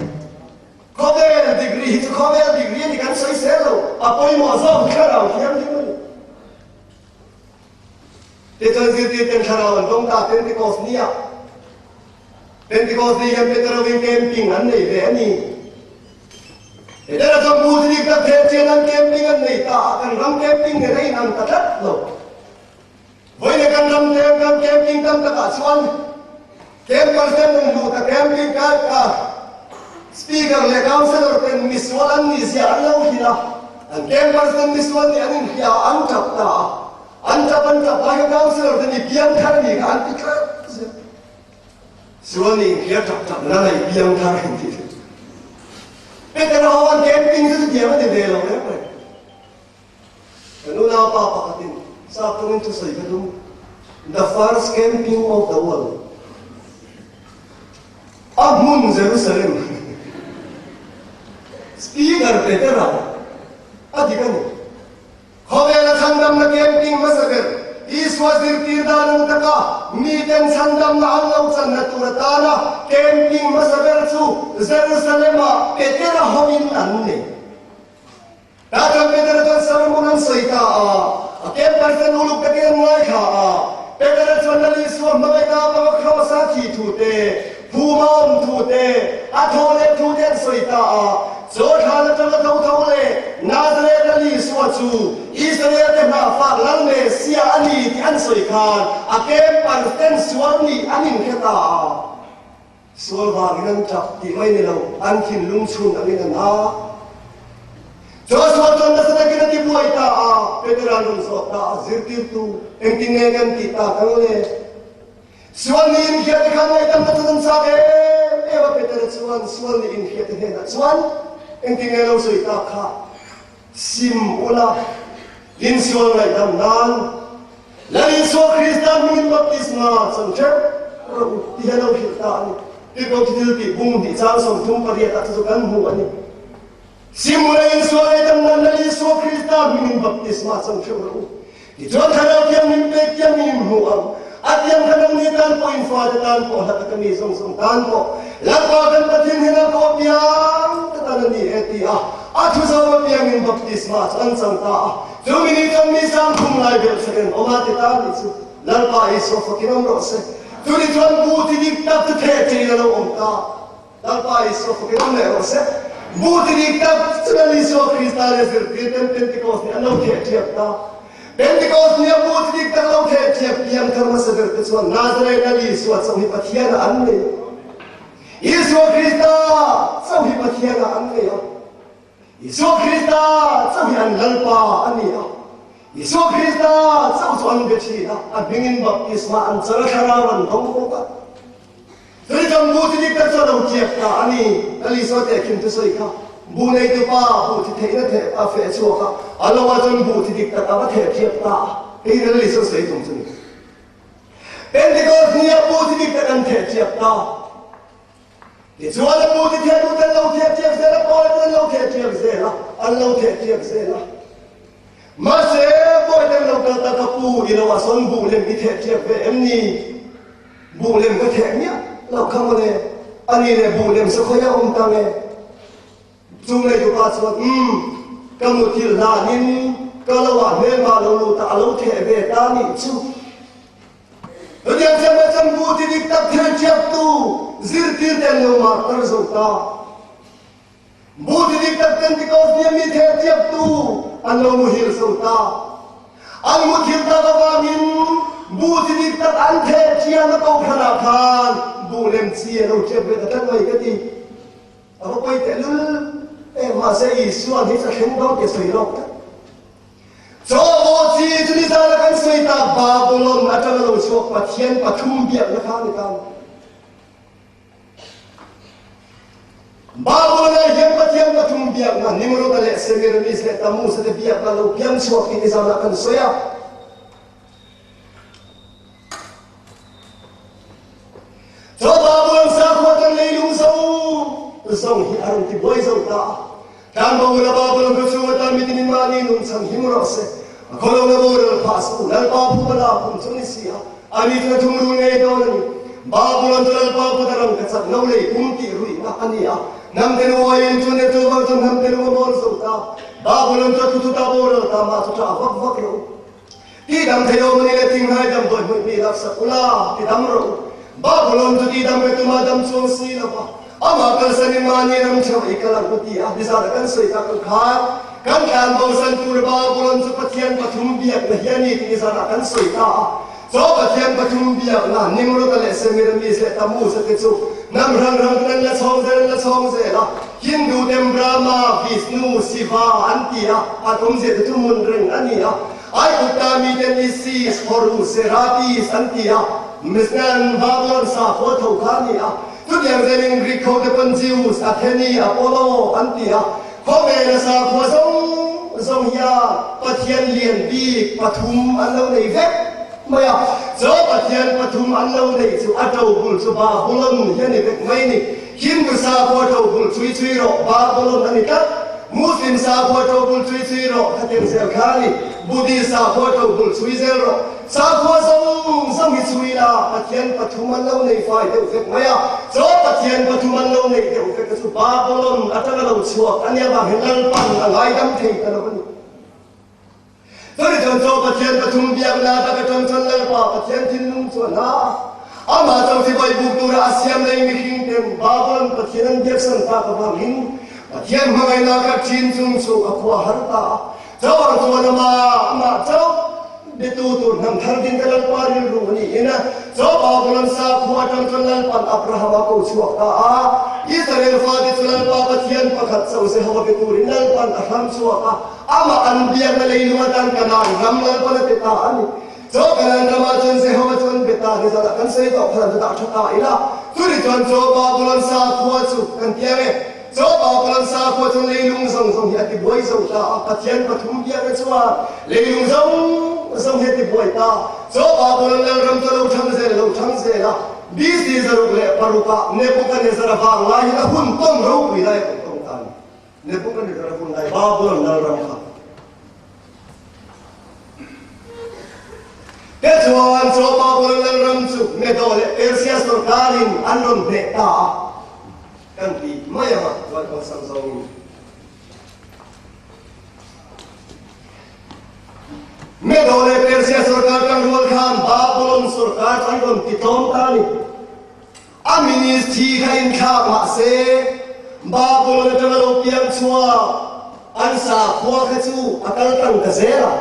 Khawvel degree hi chu khawvel degree a ni kan sawi sel lo, a pawimawh zawk Thlarau Thianghlim a ni. Tichuan zirtirten thlarau an dawng ta Pentecost ni ah. Pentecost ni hian Peterovin camping an nei ve a ni. Petera chuan Pu Zirip tak theh chian an camping an nei ta a, kan ram camping nen a inang ta tlat lo. Vawiin kan ram te kan camping tam takah chuan campers ten an hmuh ta camping ka ka speaker leh councillor ten misual an nih zia an lo hrilh a, an campers ten misual nih an inhria a, an tap ta a. An tap an tap lai kha councillor te nih piangthar a nih kha an ti tlat zel. Sual nih inhria tap tap na nei piangthar an ti tlat. Petera ho an camping chu chutiang a ni ve lo reng reng. Kan unaupa pakhatin sap tawngin thusawi ka tum, The first camping of the world. A hmun Jerusalem. Speaker Petera a dik a ni. Khawvela chhandamna camping hmasa ber Isua zirtir dan ang taka miten chhandamna an lo channa tur atana camping hmasa ber chu Jerusalem-ah Petera hoin an nei. Tah chuan Petera chuan sermon an sawi ta a, a campers ten uluk takin an ngaithla a. Petera chuan Lal Isua hmangaihna avanga Kraws-a thi thu te, phuma awm thu te, a thaw leh thu te an sawi ta a. Chaw thlan atanga tho tho leh Nazareth Lal Isua chu Israel-te hnahfak Lal Messia a ni tih an sawi khan a kempar ten sual nih an inhre ta a. Sual vangin an tap tih mai ni lo, an thinlung chhun angin an ha. Joshua chuan nasa takin a tibuai ta a, Petera'n rawn zawh ta a, Zirtirtu, engtin nge kan tih tak ang le? Sual nih inhriate khan ngaihdamna chu an chak em em a, Petera chuan sual nih inhriate hnenah chuan engtin nge lo sawi tak kha? Sim ula, insual ngaihdam nan Lal Isua Krista hmingin baptisma chang ṭheuh rawh u ti hian a lo hrilh ta a ni. Tirhkoh thil tih bung hnih chang 38 ah chu chu kan hmu a ni. Sim ula, insual ngaihdam nan Lal Isua Krista hmingin baptisma chang ṭheuh rawh u. Tichuan Thlarau Thianghlim pek tiangin in hmu ang. A tiang kha nangni tan pawh in fate tan pawh hla taka mi zawng zawng tan pawh Lalpa kan Pathian hian a kawh piang ta tan a ni e ti a, a thu zawng apiangin baptisma chu an chang ta a. Chu mi ni chuan mi sang khum lai belh sak in awm a ti ta nih chu Lalpa Isua fakin awm rawh se. Tuni chuan bu ti dik tak chu theh theihin a lo awm ta. Lalpa Isua fakin awm leh rawh se. Bu ti dik tak chu Lal Isua Krista leh zirtir ten Pentecost ni an lo theh thiap ta. Pentecost nia bu ti dik tak lo theh thiap piang thar hmasa ber te chuan Nazareth Lal Isua chauh hi Pathian ah an nei a. Isua Krista chauh hi Pathian ah an nei a. Isua Krista chauh hi an Lalpa a ni a. Isua Krista chauh chu an be thin a, a hmingin baptisma an chang a, thlarau an dawng bawk a. Tuitam bu chi dik tak chu a lo tiak ta a ni. Lal Isua tehkhin thusawi kha bu neitu pa bu chi theihna theh a feh chhuak a, a lo ah chuan bu chi dik tak a va theh thiap ta a. Hei hi Lal Isua sawi tum chu ni. Pentecost ni ah bu chi dik tak an theh thiap ta. Tichuan a bu chi theh duh ten lo theh thiap zel a, Paula ten an lo theh thiap zel a, an lo theh thiap zel a. Mahse, Bawitem lo kal ta ka pu i lo ah sawn buh lem i theh thiap ve em ni? Buh lem ka theh miah loh kha mawle, a ni leh buh lem sakhawi a awm ta nge? Chung leitu pa chuan, Umm, ka muthilh hlanin ka lo ah hmelma lo lut a, a lo theh ve ta nih chu. Chutiang chiah mai chuan buh ti dik tak theh thiaptu zirtirte an lo martar zo ta. Buh ti dik tak Pentecost nia mi theh tiaptu an lo muhil zo ta. An muthil tak avangin buh ti dik tak an theh thiam a kohhran ah khan buh lem chi a lo tiap ve ta tlat mai ka ti. A va pawi tehlul em, mahse Isua hi chu a thleng dawn tih a sawi lawk tlat. Chaw bawh chi chu nizan a kan sawi tak Babylon atanga lo chhuak Pathian pathum biakna kha a ni ta. Babylon-ah hian Pathian pathum biakna, Nimrod-a leh Semiramis leh Tammuz-a te biakna lo piang chhuak tih nizanah kan sawi a. Chu Babylon sakhua chuan leilung zo zawng hi a rawn ti buai zo ta a. Tlanbo ula Babylon khaw chhung atan mitinin mahni nung chhan him rawh se. A khaw lo la boral phah suh u, Lalpa phu a la phum chu ni si a, ani chu a thum rul ngei dawn a ni. Babylon chu Lalpa kut a ram ka chak lo lei pum tih ruihna a ni a, hnam te lu aiin chu ne chu vang chuan hnam te lu a mawn zo ta. Babylon chu a thu thu ta boral ta mah chu ṭah vak vak rawh u. Ti dam thei awm a ni le thinghai damdawi hmuih mi laksak ula, ti dam rawh u. Babylon chu ti dam ka tum a, dam chuang si lo va. Amah kalsanin mahni ram theuh i kal ang ka ti a, nizan a kan sawi tak ang khan kan tlan bosan tur Babylon chu Pathian pathum biakna hi a ni tih nizan ah kan sawi ta a. Chaw Pathian pathum biakna Nimrod-a leh Semiramis leh Tammuz-a te chu hnam hrang hrang ten an la chhawng zel an la chhawng zel a. Hindu ten Brahma, Vishnu, Shiva an ti a, an awmzia te chu hmun reng a ni a. Aigupta miten Isis, Horus, Serapis an ti a, Misnan, Babylon sakhua tho kha a ni a. Chutiang zelin Greek hote pawn Zeus, Atheni, Apollo an ti a. Khawvela sakhua zawng zawng hian pathian lian bik pathum an lo nei vek mai a. Chaw pathian pathum an lo neih chu a tobul chu Babulon hi a ni vek mai ni. Hindu sakhua tobul chhui chhui rawh Babulon a ni tlat. Muslim sakhua tobul chhui chhui rawh khatiang zel kha a ni. Buddhist sakhua tobul chhui zel rawh. Sakhua zawng zawng hi chhui la Pathian pathum an lo nei fai deuh vek mai a. Chaw Pathian pathum an lo neih deuh vek a chu Babylon atanga lo chhuak a nia vang hian Lalpan a ngaidam thei ta lo a ni. Chumi chuan chaw Pathian pathum biakna tak atang chuan Lalpa Pathian thinlung chu a hna a. Amah chauh chibai buk tura a siam lei mihring ten Babylon Pathian an biaksan tak avangin. Pathian hmangaihna kha ṭhin chung chu a khua har ta a. Chauh chuan amah amah chauh bitu tur hnam thar ding te Lalpa rilru a niin chaw Babulon sakhua aṭang chuan Lalpan Abrahama ko chhuak ta a. Israel fate chu Lalpa Pathian pakhat chauh Jehova be turin Lalpan a hram chhuak a, amah an biakna leilung atan Kanaan ram Lalpan a pe ta a ni. Chaw Kanaan ramah chuan Jehova chu an be ta ni zanah kan sawi tawh khan an dah ṭha ta ila. Chuni chuan chaw Babulon sakhua chu kan tiang e. Chaw Babulon sakhua chu leilung zawng zawng hi a ti buai zo ta a, Pathian pathum biakna chuan leilung zawng zawng hi a ti buai ta. Chaw Babulon lalram chu a lo thang zel, a lo thang zel a. BC 606 ah Nebuchadnezzar-a vang lai hian a hun tawn ropui lai a rawn tawng ta a ni. Nebuchadnezzar-a hun lai Babulon lalram kha. Tichuan, chaw Babulon lalram chu Medo leh Persia sorkarin an rawn hneh ta a. Kan ti mai ang a, chuan awlsam zawngin. Medo leh Persia sorkar kan rual khan Babulon sorkar chu an rawn ti tlawm ta a ni. A ministry kha inthlak mah se, Babulon atanga lo piang chhuak an sakhua kha chu a kal tlang ta zel a.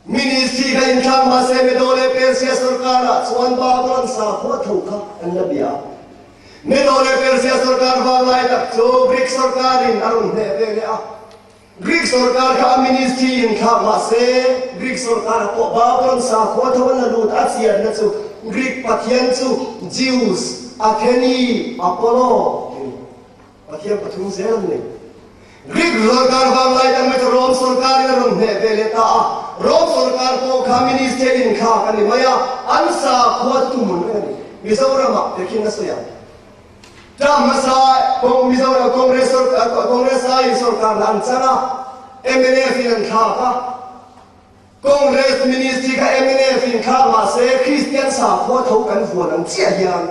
Ministry kha inthlak mahse Medo leh Persia sorkarah chuan Babulon sakhua tho kha an la bia a. Medo leh Persia sorkar vanglai tak chu Greek sorkarin a rawn hneh ve leh a. Greek sorkar kha a ministry inthlak mahse Greek sorkarah pawh Babulon sakhua tho an la lut a chianna chu Greek pathian chu Zeus, Atheni, Apollo tih a ni. Pathian pathum zel an nei. Greek sorkar vanglai dang mai chu Rome sorkarin a rawn hneh ve leh ta a. Rome sorkar pawh kha minister inthlak a ni mai a, an sakhua chu tum reng a ni. Mizoramah tehkhin a sawi ang. Term hmasa Mizoram Congress Congress aiin sorkar lah an chang a, mnf in an thlak a. Congress ministry kha mnf in thlak mahse Kristian sakhua tho kan vuan ang chiah hian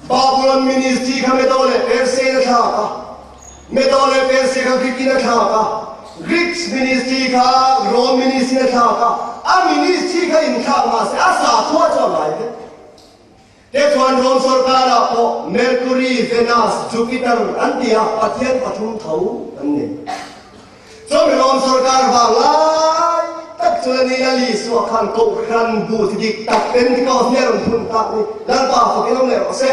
Babulon ministry kha Medo leh Persia in a thlak a, Medo leh Persia kha Greek in a thlak a, Greeks ministry kha Rome ministry in a thlak a, a ministry kha inthlak mahse a sakhua chu a ngai vek. Tichuan Rome sorkarah pawh Mercury, Venus, Jupiter an ti a, pathian pathum tho an nei. Chumi Rome sorkar vang lai tak chuan a ni Lal Isua khan Kohhran bu chi dik tak Pentecost ni a rawn phun tak ni. Lalpa fak in awm leh rawh se.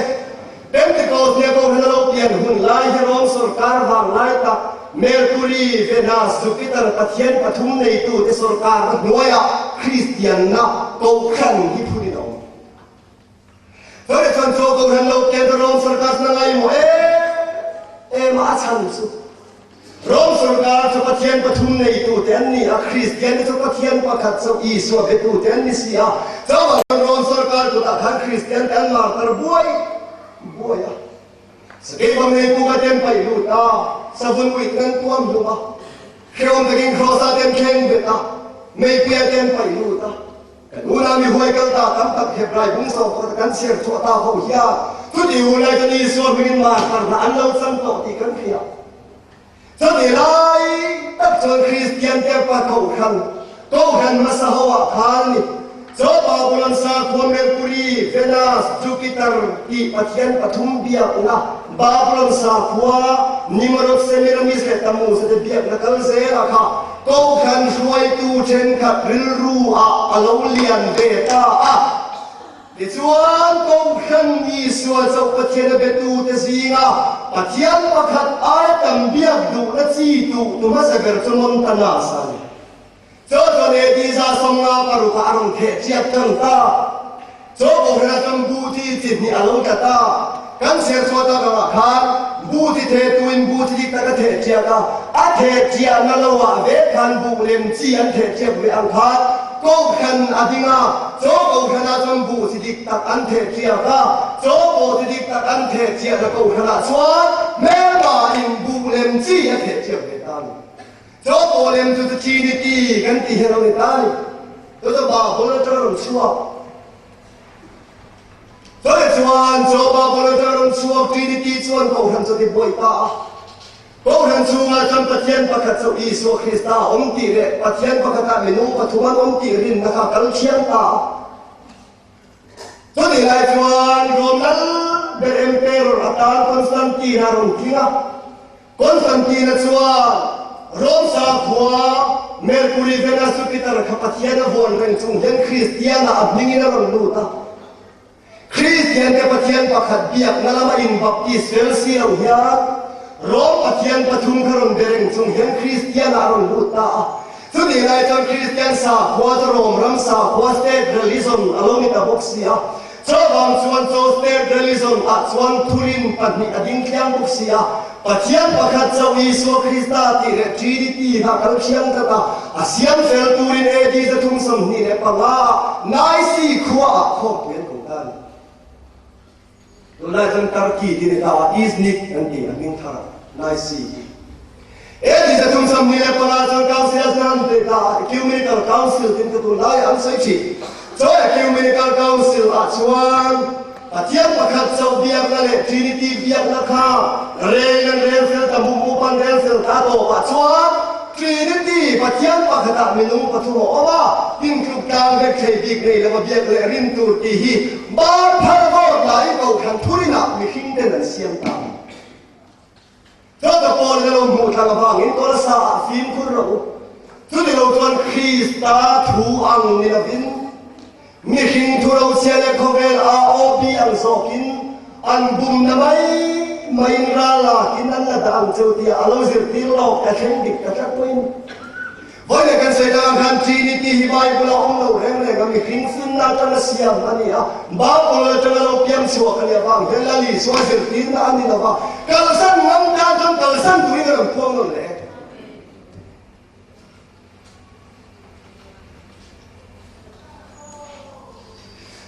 Pentecost ni a Kohhran a lo pian hun lai hi Rome sorkar vang lai tak Mercury, Venus, Jupiter pathian pathum neitute sorkarna hnuaiah Kristianna Kohhran hi phun in a awm. Hei chuan chaw ko hen lo ken Rom sarkar na ngai maw em em a chhan chu Rom sarkar chu Pathian pathum neitu te an ni a Kristian te chu Pathian pakhat chauh Isua betu te an ni si a chuvang chuan Rom sarkar kutah khan Kristian te an martar buai buai a sakei bang nei puka ten paih lut a savun uit nan tuam hlum a hreawm takin Kross ah ten thleng bet a meipui ah ten paih lut a Kan unau mi huai kal ta tam tak Hebrai bung sawm pakhat kan chhiar chhuah ta ho hian chuti unai chuan Isua hmingin martar hna an lo chang tawh tih kan hria. Chumi lai tak chuan Kristian te pa Kohhran, Kohhran hmasa ho ah khan ni chaw Babulon sakhua Mercury, Venus, Jupiter tih pathian pathum biakna Babulon sakhua Nimrod, Semiramis leh Tammuz te biakna kal zel ah kha Kohhran hruaitu thenkhat rilru ah a lo lian ve ta a. Tichuan, Kohhran Isua chauh Pathian a betute zinga Pathian pakhat aia tam biak duhna chi tuh tu hmasa ber chu Montanus a ni. Chaw chuan AD 156 ah a rawn theh chiat tan ta. Chaw Kohhranah chuan bu chi chi hnih a lo tla ta. Kan chhiar chhuah tak angah khan bu chi thehtuin bu chi dik tak a theh chiat a, a theh chiahna loah ve khan buh lem chi an theh chiat ve ang khan Kohhran a ding a, chaw Kohhranah chuan buh chi dik tak an theh chiat a, chaw pawh chi dik tak an theh chiahna Kohhranah chuan hmelmahin buh lem chi a theh chiat ve ta a ni. Chaw pawh lem chu chu Trinity kan tih hi a lo ni ta a ni. Chu chu Babul atanga rawn chhuak. Chutah chuan chaw Babul atanga rawn chhuak Trinity chuan Kohhran chu a ti buai ta a. Kohhran chhungah chuan Pathian pakhat chu Isua Krista a awm tih leh Pathian pakhatah minung pathum an awm tih rinna kha a kal thiam ta a. Chutih lai chuan Rom lal ber Emperor atan Constantine a rawn tling a. Constantine-a chuan Rome sakhua Mercury, Venus, Jupiter kha Pathian a vuan reng chung hian Kristian-ah a hmingin a rawn lut a. Kristiante Pathian pakhat biakna lama inbaptis fel si lo hian Rome Pathian pathum kha rawn be reng chung hian Kristian-ah a rawn lut ta a. Chutih lai chuan Kristian sakhua chu Rome ram sakhua state religion a lo ni ta bawk si a. Chuvang chuan chu state religion ah chuan thurin pahnih a ding tliang bawk si a, Pathian pakhat chauh Isua Krista tih leh Trinity kha a kal thiang tlat a, a siam fel turin AD 325 ah Nicaea khua ah khawmpui an ko ta a ni. Tunlai chuan Turkey tih ni ta a, Iznik an ti a hming thar ah Nicaea hi. AD 325 chuan Council a zan ve ta a, Ecumenical Council tin ka tunlai ah an sawi thin. Chu Ecumenical Council ah chuan Pathian pakhat chauh biakna leh Trinity biakna kha rel an rel fel ta mu mu pan rel fel ta tawpah chuan Trinity Pathian pakhatah minung pathum a awm a, tintluk tlang vek thei bik nei lova biak leh rin tur tih hi bar phar vawt laiin kohhran thurinah mihring ten an siam ta a ni. Chawta pawl na lo hmuh thlang avangin Kolasa ah fimkhur rawh u. Chuti lo chuan Krista thu ang ni lovin mihring thu rochhia leh khawvel AOB ang zawkin an bumna mai maiin ral lakin an la dah ang cheu tia a lo zirtir lawk ta thleng dik ta tlat pawhin Vawi leh kan sawi tak ang khan Trinity hi Bible a awm lo reng reng a, mihring finna atanga siam a ni a, Bible atanga lo piang chhuak a nih avang hian Lal Isua zirtirna a ni lo va, kalsan ngam tan chuan kalsan turin a rawn phuang nawn leh.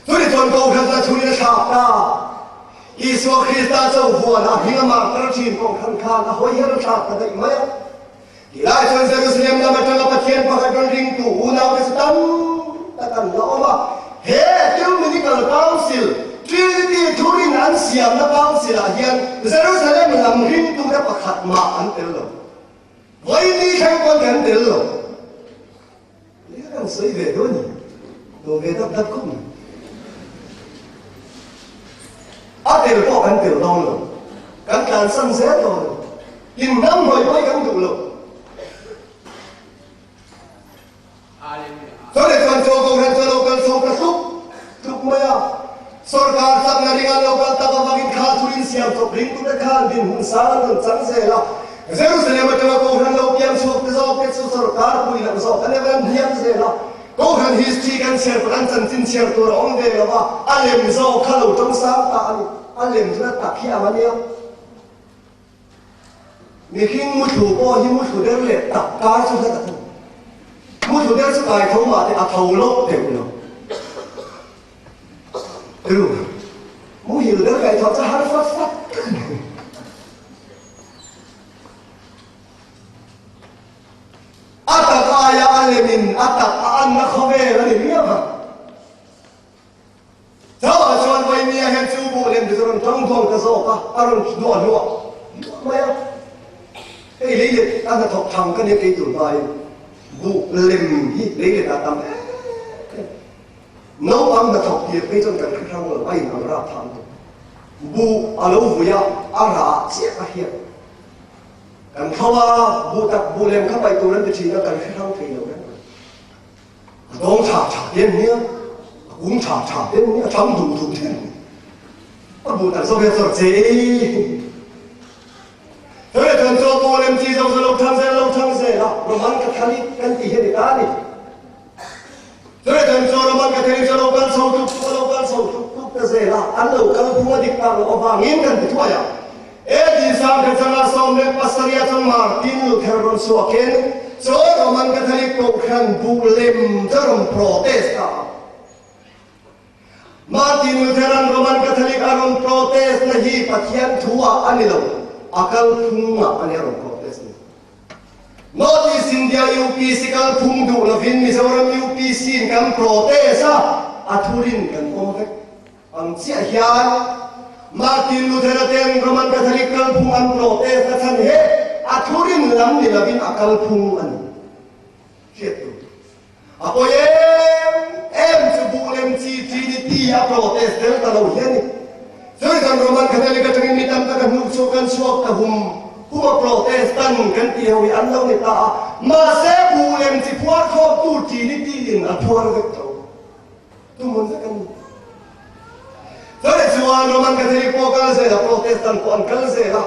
Chuni chuan Kohhran la chhunin a thlak ta. Isua Krista chauhvuan a hming a martar thin Kohhran khan a hawi hian a thlak ta daih mai a. Tilai chuan Jerusalem lam atanga Pathian pakhat rawn ringtu unaute chu tam tak an la awm a. He Ecumenical Council, Trinity thurin an siamna council ah hian Jerusalem lam ringtute pakhat mah an tel lo. Vawiin thleng pawn kan tel lo. Leh kan sawi ve dawn a ni. Daw ve dap dap khawp mai. A tel pawh kan tel dawn lo. Kan tlansan zel dawn a ni. Inhnam hnawih mai kan duh lo. Chawleh chuan chaw kohhran chu a lo kal chho ta tluk tluk mai a. Sorkar chakna ring an lo kal tak avangin kha thurin siam chawp ringtute khan dinhmun sang an rawn chang zel a. Jerusalem atanga kohhran lo piang chhuak te zawk te chu sorkar pui loh zawk an emaw an hniam zel a. Kohhran history kan chhiar pawh an chanchin chhiar tur a awm ve lo va, a lem zawk kha lo tawng sang ta a ni. A lem chu na tak hi ang a nia. Mihring muthlu pawh hi muthlu der leh tak kar chu hla tak a ni. Muthlu der chu kai tho mah te a tho lawk deuh lo. Ru, muhil der kai tho chu har fat fat tak a ni. A tak aia a lemin a tak a anna khawvel a ni miau a. Chauhah chuan Vaimia hian chu buh lem chu rawn tang dawn ta zawk a, a rawn hnuah hnuah hnuah mai a. Hei lei let a hnathawk thang ka nia kei tur hmain buh lem hi lei let ah tam em em. Naupang hnathawk tir phei chuan kan hre hrang lo, a in ang rap thang tur. Buh a lo vui a, a rah chiah a hiat. Kan thlo a, buh tak buh lem kha paih tur an ti thin a, kan hre hrang thei lo reng reng. A dawng tha tha te an nia, a kung tha tha te an nia, a thang duh duh te an nia. A buh tak zawk hian chuan che ei. Hei chuan chaw pawl em chi zo chu lo thang zel lo thang zel a, Roman Catholic kan tih hi a ni ta a ni. Hei chuan chaw Roman Catholic chu lo kal chho tuk tuk a lo kal chho tuk tuk ta zel a, an lo kal phung a dik tak loh avangin kan ti thuai a. AD 1770 chuan Martin Luther rawn chhuakin chaw Roman Catholic Kohhran buh lem chu a rawn protest ta a. Martin Lutheran Roman Catholic a rawn protest na hi Pathian thu ah a ni lo, a kalphung ah a ni a rawn protest ni. North East India UPC kalphung duh lovin Mizoram UPC in kan protest a, a thurin kan awm vek. Ang chiah hian Martin Luther-a ten Roman Catholic kalphung an protest na chhan he a thurin lam ni lovin a kalphung a ni. Hriat tur. A pawi em em chu buh lem chi Trinity a protest tel ta lo hi a ni. Chumi chuan Roman Catholic atangin mi tam tak a hnuk chhuak kan chhuak ta hum. Puma Protestant kan tih ho hi an lo ni ta a, mahse buh lem chi phuar khawmtu Trinity in a phuar vek tho. Tumun vek an ni. Chutah chuan Roman Catholic pawh kal zel a, Protestant pawh an kal zel a.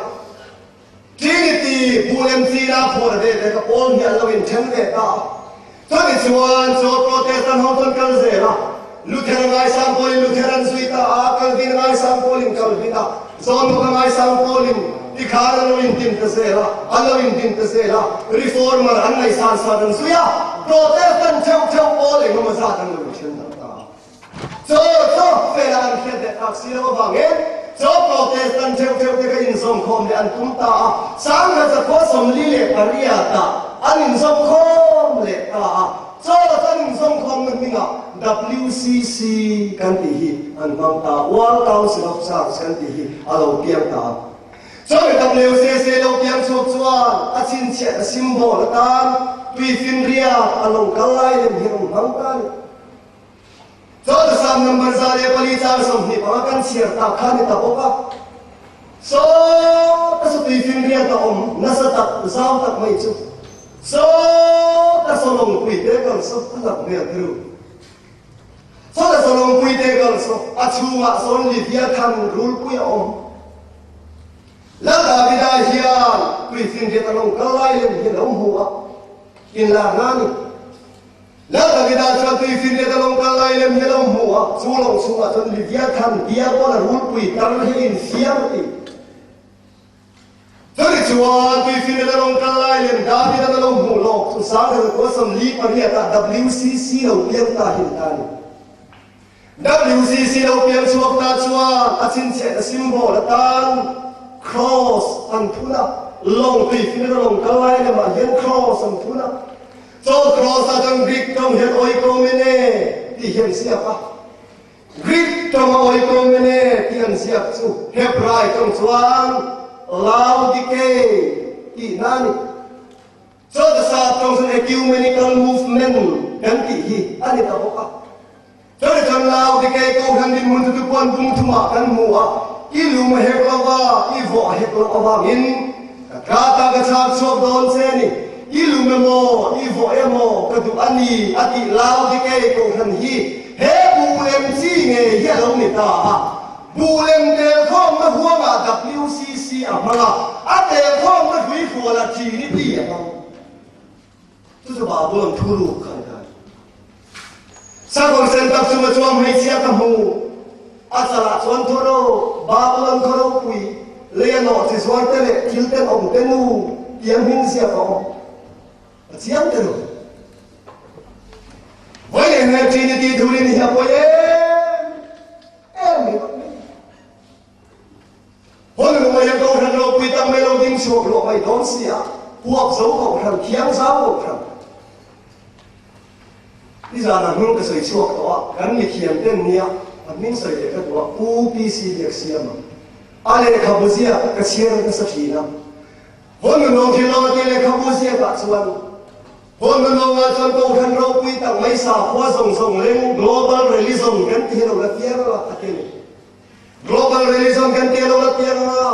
Trinity buh lem chi la phuar ve ve ka pawl hi an lo inthen ve ta a. Chutah chuan chaw Protestant ho chuan kal zel a, Luther a ngaisang pawlin Luther an zui ta a, Calvin a ngaisang pawlin Calvin a, John Knox a ngaisang pawlin tikhan an lo intin ta zel a, an lo intin ta zel a, Reformer an ngaihsan san an zui a, Protestant theuh theuh pawl engemaw zat an lo inthen darh ta a. Chaw chaw fela an hriat leh tak si lo avangin chaw Protestant theuh theuh te kha inzawmkhawm leh an tum ta a, 1848 ah an inzawmkhawm leh ta a, chaw chu an inzawmkhawmna hmingah WCC kan tih hi an hmang ta, World Council of Church kan tih hi a lo piang ta a. Chumi WCC lo piang chhuak chuan a chhinchhiahna symbol atan tuifinriat a lo kal lai lem hi a rawn hmang ta a ni. Chuan Psalm number 104 chang 25 kan chhiar tak kha ni ta bawk a. Saw ta saw tuifinriat a awm nasa tak zau tak mai chu. Saw ta saw lawngpui te kal saw a lak hmel thiru. Saw ta saw lawngpui te kal saw a chhungah sawn Leviathan rulpui a awm. Lal Davida hian tuifinriat a lawng kal lai lem hi a lo hmu a, inlar na a ni. Lal Davida chuan tuifinriat a lawng kal lai lem hi a lo hmu a, chu lawng chhungah chuan Leviathan Diabola rulpui tar hi a infiam a ti. Chutih chuan tuifinriat a lawng kal lai lem Davida'n a lo hmuh lawk chu 1948 ah WCC lo piang ta hi a ni ta a ni. WCC lo piang chhuak ta chuan a chhinchhiahna symbol atan Cross an phun a, lawng tuifinriat a lawng kal lai lamah hian Cross an phun a. Chaw Cross ah chuan Greek tawng hian oikomene tih hi an ziak a. Greek tawnga oikomene tih an ziak chu Hebrai tawng chuan Laodikei tihna a ni. Chaw Sap tawng chuan Ecumenical Movement kan tih hi a ni ta bawk a. Chutah chuan Laodikei Kohhran dinhmun chu tupuan bung thumah kan hmu a, i lum a hek lo va, i vawh a hek loh avangin ka tlata ka chhak chhuak dawn che a ni. I lum emaw, i vawh emaw ka duh a ni a tih Laodikei Kohhran hi he buh lem chi ngei hi a lo ni ta a. Buh lem telkhawmna huangah WCC a hmang a, a telkhawmna hruihrualah Trinity a hmang. Chu chu Babulon thuruk kha a ni ta. Sakawr sen tak chunga chuang hmeichhia ka hmu. A chalah chuan Thoro, Babulon khaw ropui, lei a nawh chi zuar te leh thil tenawm te nu tia hming ziak a awm. A chiang te nu. Vawi leh hmel Trinity thurin hi a pawi em em mai bawk mai. Hun ruai a Kohhran ropui tak mai lo ding chhuak luah mai dawn si a, huap zo Kohhran, thiang zau Kohhran. Nizanah hnung ka sawi chhuak tawh a, kan mithiam ten nia a hming sawi leh ka duh a, Pu PC Biaksiama. A lehkhabu ziak ka chhiar nasa thin a. Hun nunawng thil lo a tih lehkhabu ziakah chuan Hun nunawngah chuan Kohhran ropui tak mai sakhua zawng zawng leng Global Religion kan ti hi lo la piang a, a ti a ni. Global religion kan ti a lo la piang anga,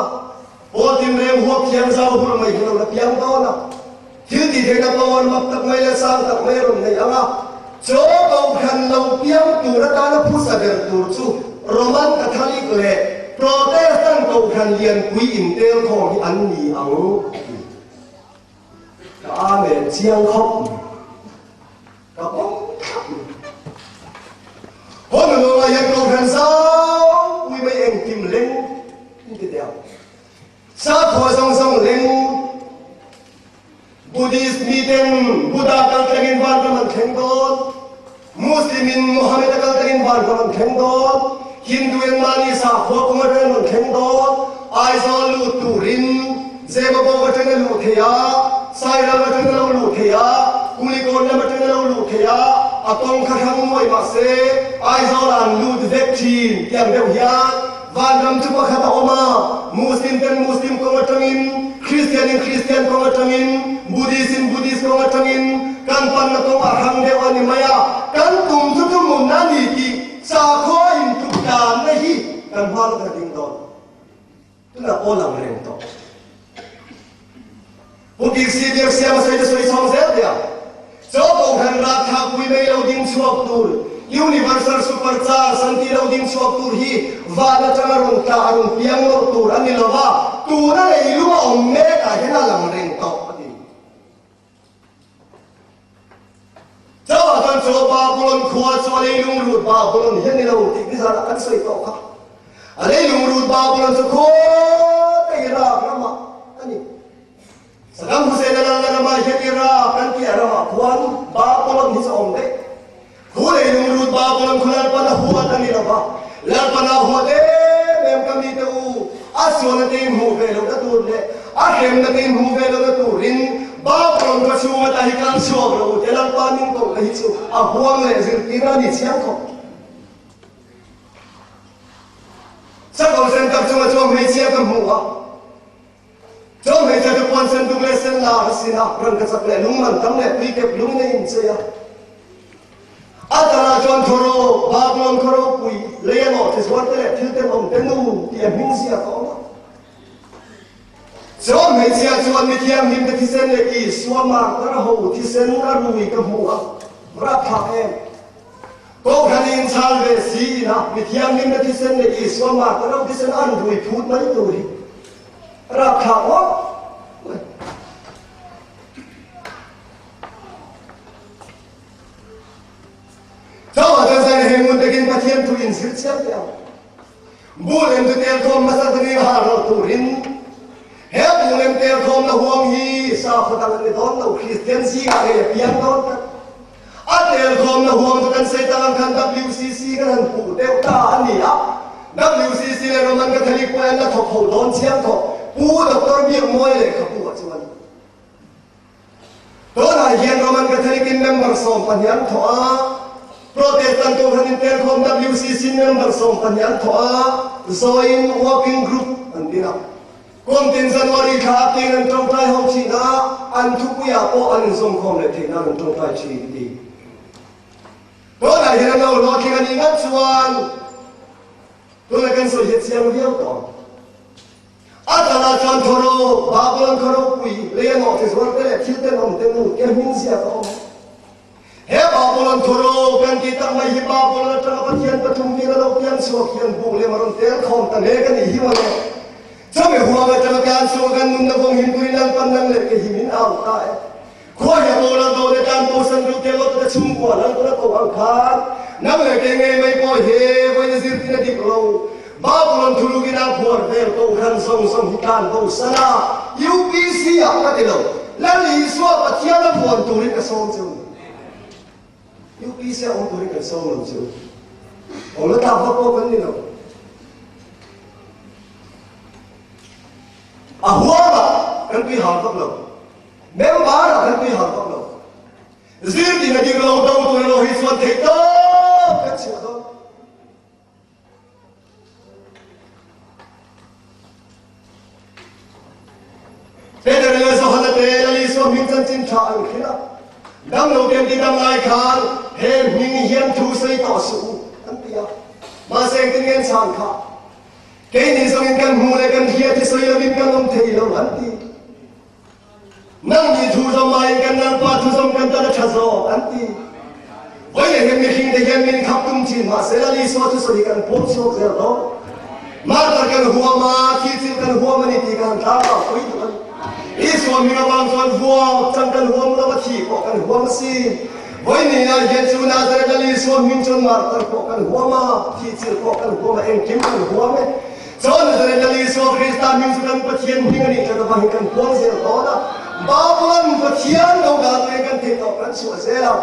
pawl tinreng huap thiam zau hur mai hi lo la piang dawn a. Thil tih theihna power mak tak mai leh sang tak mai a rawn nei anga, chaw kohhran lo piang tur atana phusa ber tur chu Roman Catholic leh Protestant kohhran lianpui intel khawm hi an ni ang a ti. Ka amen chiang khawp mai. Ka pawm thlap mai. Haw nu nunga hian kohhran zau pui mai engkim leng in ti teh ang. Sakhua zawng zawng leng Buddhist miten Buddha kal thlengin vanram an thleng dawn. Muslim in Mohammed a kal thlengin vanram an thleng dawn. Hindu in mahni sakhua kawng atangin an thleng dawn. Aizawl lut turin Zemabawk atangin a luh theih a, Sairam atangin a lo luh theih a, Kulikawn lam atangin a lo luh theih a, a kawng kha hrang nuai mahse Aizawl ah an lut vek thin tih ang deuh hian vanram chu pakhat a awm a, Muslim ten Muslim kawng atangin, Kristian in Kristian kawng atangin, Buddhist in Buddhist kawng atangin kan panna kawng a hrang deuh a ni mai a, kan tum chu chu mun a ni tih sakhua intluk danna hi kan hma lawk a ding dawn. Tunah pawh lang reng tawh. Pu Bik Si Biaksiama sawi te sawi chhawng zel teh a. Chaw kohhran rapthlak pui mai lo ding chhuak tur, Universal Super Cars an tih lo ding chhuak tur hi van atanga rawn tla a rawn piang lawrh tur a ni lo va, tuna leilung a awm mek ah hian a lang reng tawh a ti. Chauh ah chuan chaw Babulon khua chu a leilung lut Babulon hi a ni lo tih nizanah kan sawi tawh kha. A leilung lut Babulon chu khaw Iraq ramah a ni. Saddam Hussein a lalna ramah hian Iraq kan tih a ramah khuan Babulon hi chu a awm daih. Khu leilung lut Babulon khu Lalpan a huat a ni lo va, Lalpan a huat em em ka mite u, a sualna te in hmuh ve lohna tur leh a hremna te in hmuh ve lohna turin Babulon khaw chhung ata hi kal chhuak lo u tia Lalpa min kohna hi chu a huang leh zirtirna a ni chiang khawp. Sakawr sen tak chunga chuang hmeichhia ka hmu a. Chuan hmeichhe chu puan sen duk leh sen lar a sin a, rangkachak leh lung man tam leh tuikep lungin a inchei a. A tarah chuan Khawro, Babylon khaw ropui, lei a nawh tizuar te leh thil tenawm te nu tih a hming ziak a awm a. Chuan hmeichhia chuan mi thianghlim te thisen leh Isua martar ho thisen a rui ka hmu a, rapthlak em! Kohhran in chhal ve si ina mi thianghlim te thisen leh Isua martar ho thisen an rui phut mai tur hi Rapthlak ngawt mai. Chauh chuan zaina heng ngun takin Pathian thu in zir chiang teh ang. Bu lem chu tel khawm hmasa takin har lo turin he bu lem tel khawmna huang hi sakhaw dang an ni dawn lo, Kristian zingah ngei a piang dawn tlat. A tel khawmna huang chu kan sawi tak ang khan WCC kan han puh deuh ta a ni a. WCC leh Roman Catholic pawh an la thawk ho dawn chiang tawh. Pu Doctor Biakmawia lehkhabu ah chuan tunah hian Roman Catholic in member 12 an thawh a, Protestant Kohhran in tel khawm WCC member 12 an thawh a, Joint Working Group an din a. Kum tin January thla a tiin an tawngtai ho thin a, an thupuiah pawh an inzawmkhawm leh theih nan an tawngtai thin a ti. Tunah hian an lo hlawhtling a nih ngat chuan tuna kan sawi hi a chiang viau tawh ang. A tlanah chuan Khawro, Babylon khaw ropui, lei a nawh tizuar te leh thil tenawm te nu tia hming ziak a awm. He Babylon khawro kan tih tak mai hi Babylon atanga Pathian pathum hian a lo piang chhuak hian buk lem a rawn tel khawm ta mek a nih hi mawle. Chumi huang atanga kan chunga kan nunna vawng him turin Lalpan nang leh ke hi min au ta e. Khua hi a boral dawn e tan bo san duh te lawt te chhungkua Lalpan a ko ang khan nang leh ke ngei mai pawh he vawiin a zirtin a dik lo. Babylon thuluk in a phuar vel kohhran zawng zawng hi tlan bo san a, UPC ah ka ti lo, Lal Isua Pathian a vuan turin ka sawm che u. UPC ah awm turin kan sawm lo che u. Awm la tlak vak pawh kan ni lo. A huangah kan tui hal vak lo. Member ah kan tui hal vak lo. Zirtin a dik lo do tur lo hi chuan theih tawp kan chhuah dawn. Peter leh Johana te Lal Isua hming chanchin tha an hrilh a, dam lo ten ti dam lai khan he hming hian thu sawi tawh suh u an ti a. Mahse engtin nge an chhan kha? Keini zawngin kan hmuh leh kan hria thi sawi lovin kan awm thei lo an ti. Nangni thu zawm aiin kan Lalpa thu zawm kan tan a tha zawk an ti. Vawi leh hian mihring te hian min khap tum thin mahse Lal Isua thusawi hi kan pawm chhuak zel dawn. Martar kan huam a, thi thil kan huam a ni tih kan han tlang pui duh a ni. Isua hming avang chuan vuak chang kan huam lo a, thi pawh kan huam a si. Vawi nihna hian chu Nazareth Lal Isua hming chuan martar pawh kan huam a, thi thil pawh kan huam a, engkim kan huam e. Chuan Nazareth Lal Isua Krista hming chu kan Pathian hming a nih tlat avangin kan puang zel dawn a, Babylon Pathian lo dah turin kan theih tawh kan chhuah zel a.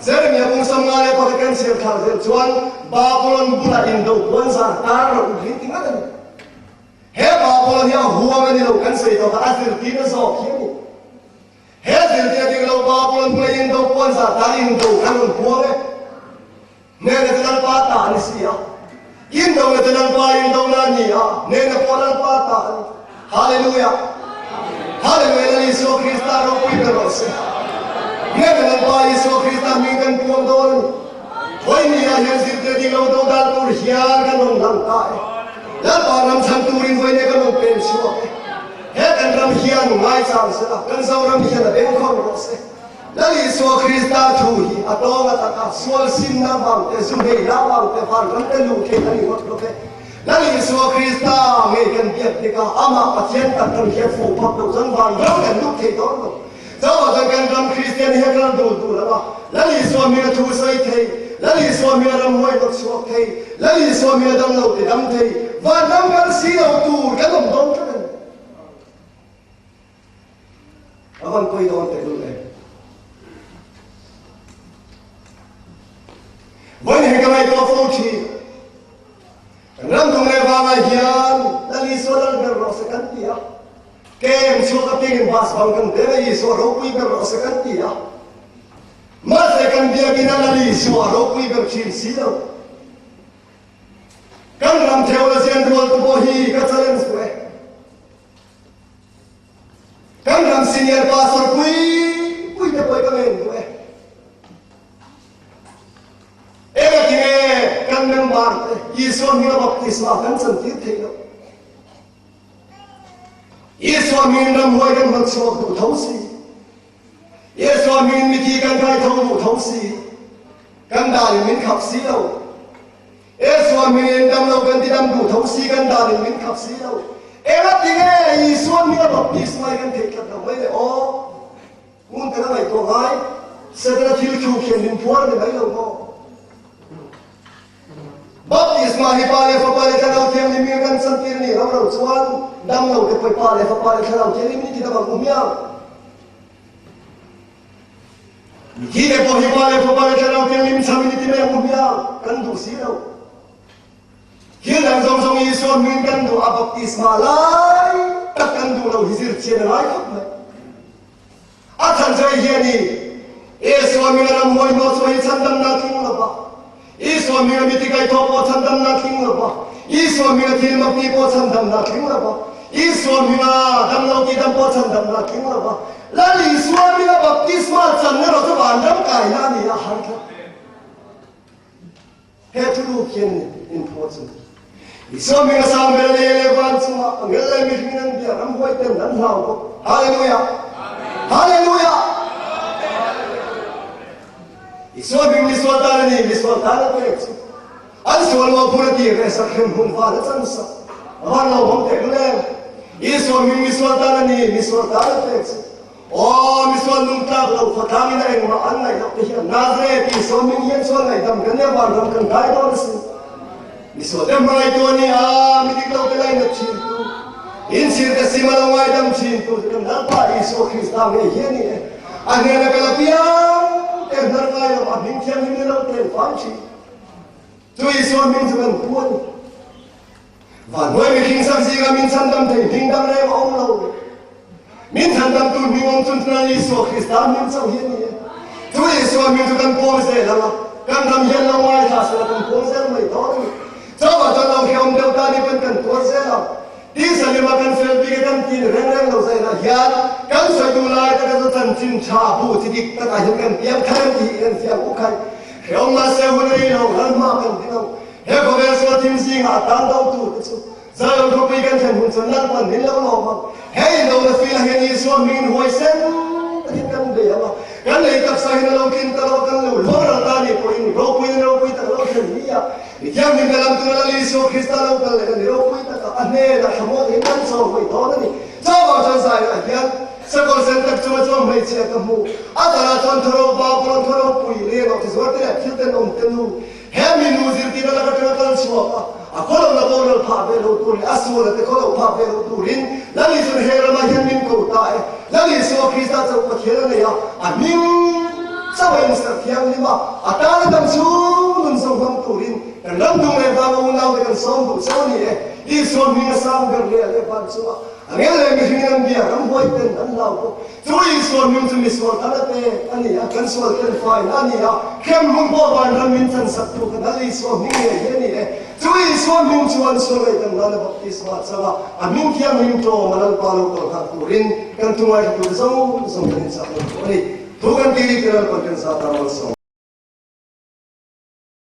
Jeremia kung 51 kan chhiar thlak zel chuan Babylon bulah indo puan zar tar loh u hi ti ngat a ni. He Babylon hi a huang a ni lo kan sawi tawh kha a zirtirna zawk hi a ni. He zirtir dik lo Babylon bulah indo puan zar tar indo kan rawn puang e. Hnena chu Lalpa ta a ni si a, Indona chu Lalpa indona a ni a, hnena pawh Lalpa ta a ni. Hallelujah! Hallelujah! Lal Isua Krista ropui ber rawh se. Hnena Lalpa Isua Krista hming kan puang dawn a ni. Vawinia hian zirtir ding lo do dan tur hian kan rawn lang ta e. Lalpa ram chhan turin vawinia kan rawn pen chhuak e. He kan ram hian ngai. ngaichang sela, kan Zoram hian a bengkhawn rawh se. Lal Isua Krista thu hi a tawng a taka sual simna vang te, zu hei la vang te, vanram te luh theih a ni ngawt lo ve. Lal Isua Krista ngei kan biak dik a, amah Pathian tak kan hriat fuh phawt loh chuan vanram kan luh thei dawn lo. Chauhah chuan kan ram Kristian hi a kal dul dul ang a, Lal Isua hming a thu sawi thei, Lal Isua hming a ramhuai hnawt chhuak thei, Lal Isua hming a dam lo ti dam thei, vanram kal si lo tur kan awm dawn tlat a ni. A van pawi dawn teh lul em. Vawiin hi ka ngaihtuah fo thin. Kan ram tung leh vangah hian Lal Isua lal ber rawh se kan ti a. Kem chhuak apiangin bus bang kan deng a, Isua ropui ber rawh se kan ti a. Mahse kan biakin a Lal Isua ropui ber thin si lo. Kan ram theologian rual tu pawh hi ka challenge duh e. Kan ram senior pastor pui pui te pawh hi ka ngen duh e. Engatinge kan member te Isua hminga baptisma kan chantir theih loh? Isua hmingin ramhuai kan hman chhuak duh tho si. Isua hmingin mithi kan kai tho duh tho si. Kan dan in min khap si lo. Isua hmingin damlo kan ti dam duh tho si kan dan in min khap si lo. Engatinge Isua hminga baptisma hi kan theih tlat lo mai le aw? Ngun kan a ngaihtuah ngai. Setana thil thu khian min phuar a ni mai lo maw? Baptisma hi Pa leh Fapa leh Thlarau Thianghlim in kan chantir nih ro ro chuan dam lo te pawh Pa leh Fapa leh Thlarau Thianghlim in ti dam ang u hmiang. Mithi te pawh hi Pa leh Fapa leh Thlarau Thianghlim cham in i ti mai ang u hmiang kan duh si lo. Thil dang zawng zawng Isua hming kan duh a baptisma lai tak kan duh lo hi zir chian a ngai khawp mai. A chhan chu hei hi a ni, Isua hminga ramhuai hnawh chhuah hi chhandamna tling lo va, Isua hminga mi tikaihthawh pawh chhandamna tling lo va, Isua hminga thil mak tih pawh chhandamna tling lo va, Isua hminga damlo tihdam pawh chhandamna tling lo va, Lal Isua hminga baptisma chan erawh chu vanram kaina a ni a har tlat. He thuruk hian in phuah chu Isua hminga sang ber lei leh van chungah angel leh mihringin an bia ramhuai ten an hlau bawk. Hallelujah! Hallelujah! Isua hming misual tan a ni, misual tan a pek chu. An sual lo phur a ti reh sak hrem hmun van a chan sak. A van lo hawng teh lul em. Isua hming misual tan a ni, misual tan a pek chu. Aw, misual nung tlak lo khawtlang in a engmah an ngaih loh te hian Nazareth Isua hming hian sual ngaihdam kan nia vanram kan kai dawn asin. Misual te hmangaihtu a ni a, mi dik lo te lainat thin tu, inchhir te sim a lo ngaidam thin tu chu kan Lalpa Isua Krista ngei hi a ni e. A hnena kal apiang te hnar ngai lo a hming thianghlim in a lo tel fai thin. Chu Isua hming chu kan pu a ni. Vanhnuai mihring sak zingah min chhandam thei hming dang reng a awm lo. Min chhandamtu hming awm chun chuan Isua Krista hming chauh hi a ni e. Chu Isua hming chu kan pawm zel ang a, kan ram hian lo ngaithla sela kan pawm zel mai dawn a ni. Chauhah chuan lo hrehawm deuh ta ni pawn kan tuar zel ang. Tihsalima kan fel bik e kan tin reng reng lo zainah hian kan sawi duh lai taka chu chanchin tha bu chi dik takah hian kan piang thar em tih hi kan fiang u khai. Hrehawm mahse hun rei lo, ral hma kan ding ang. He khawvel sual thim zingah a tan do tur te chu Zion khawpui kan thlen hun chuan Lalpan min lo lawm ang. Hei indona filah hian Isua hmingin huaisen takin kan bei ang a, kan lei taksa hian a lo tlin ta lo a, kan lo luang ral ta nih pawhin ropuiin ropui tak a lo thlen ni a. Mi thianghlim ka lam tura Lal Isua Krista lo kal leh a ni ropui taka a hnenah thlamuan takin kan chaw hawi dawn a ni. Chuvang chuan Zion-ah hian sakawr sen tak chunga chuang hmeichhia ka hmu. A darah chuan thuro Babulon thuro pui leng awk tizuar te leh thil tenawm te nu He minu zirtirna lak atanga kal chhuak a, a khawlohna boral phah ve lo tur leh a sualna te khawloh phah ve lo turin Lal Isuan he ramah hian min ko ta e. Lal Isua Krista chauh Pathian a nei a, a hming chauh a inserh thianghlim a, a tana dam chhung nun zawng hmang turin kan ram dung leh vanga unaute kan sawm duh chauh a ni e. Isua hming a sang ber leh a leh van chungah a ngel leh mihringin an bia ramhuai ten an hlau bawk. Chu Isua hming chu misual tan a pek a ni a, kan sual ken fain a ni a, hremhmun pawh vanram min chansak tu kan Lal Isua hming ngei hi a ni e. Chu Isua hming chuan sual ngaihdam nana baptisma a chang a, a hming thianghlim tlawm a Lalpa lo kal nghak turin kan thu ngaithla tur zawng zawng kan inchak lo tawh a ni. Thu kan ti ri ti Lalpan kan zat a malsawm.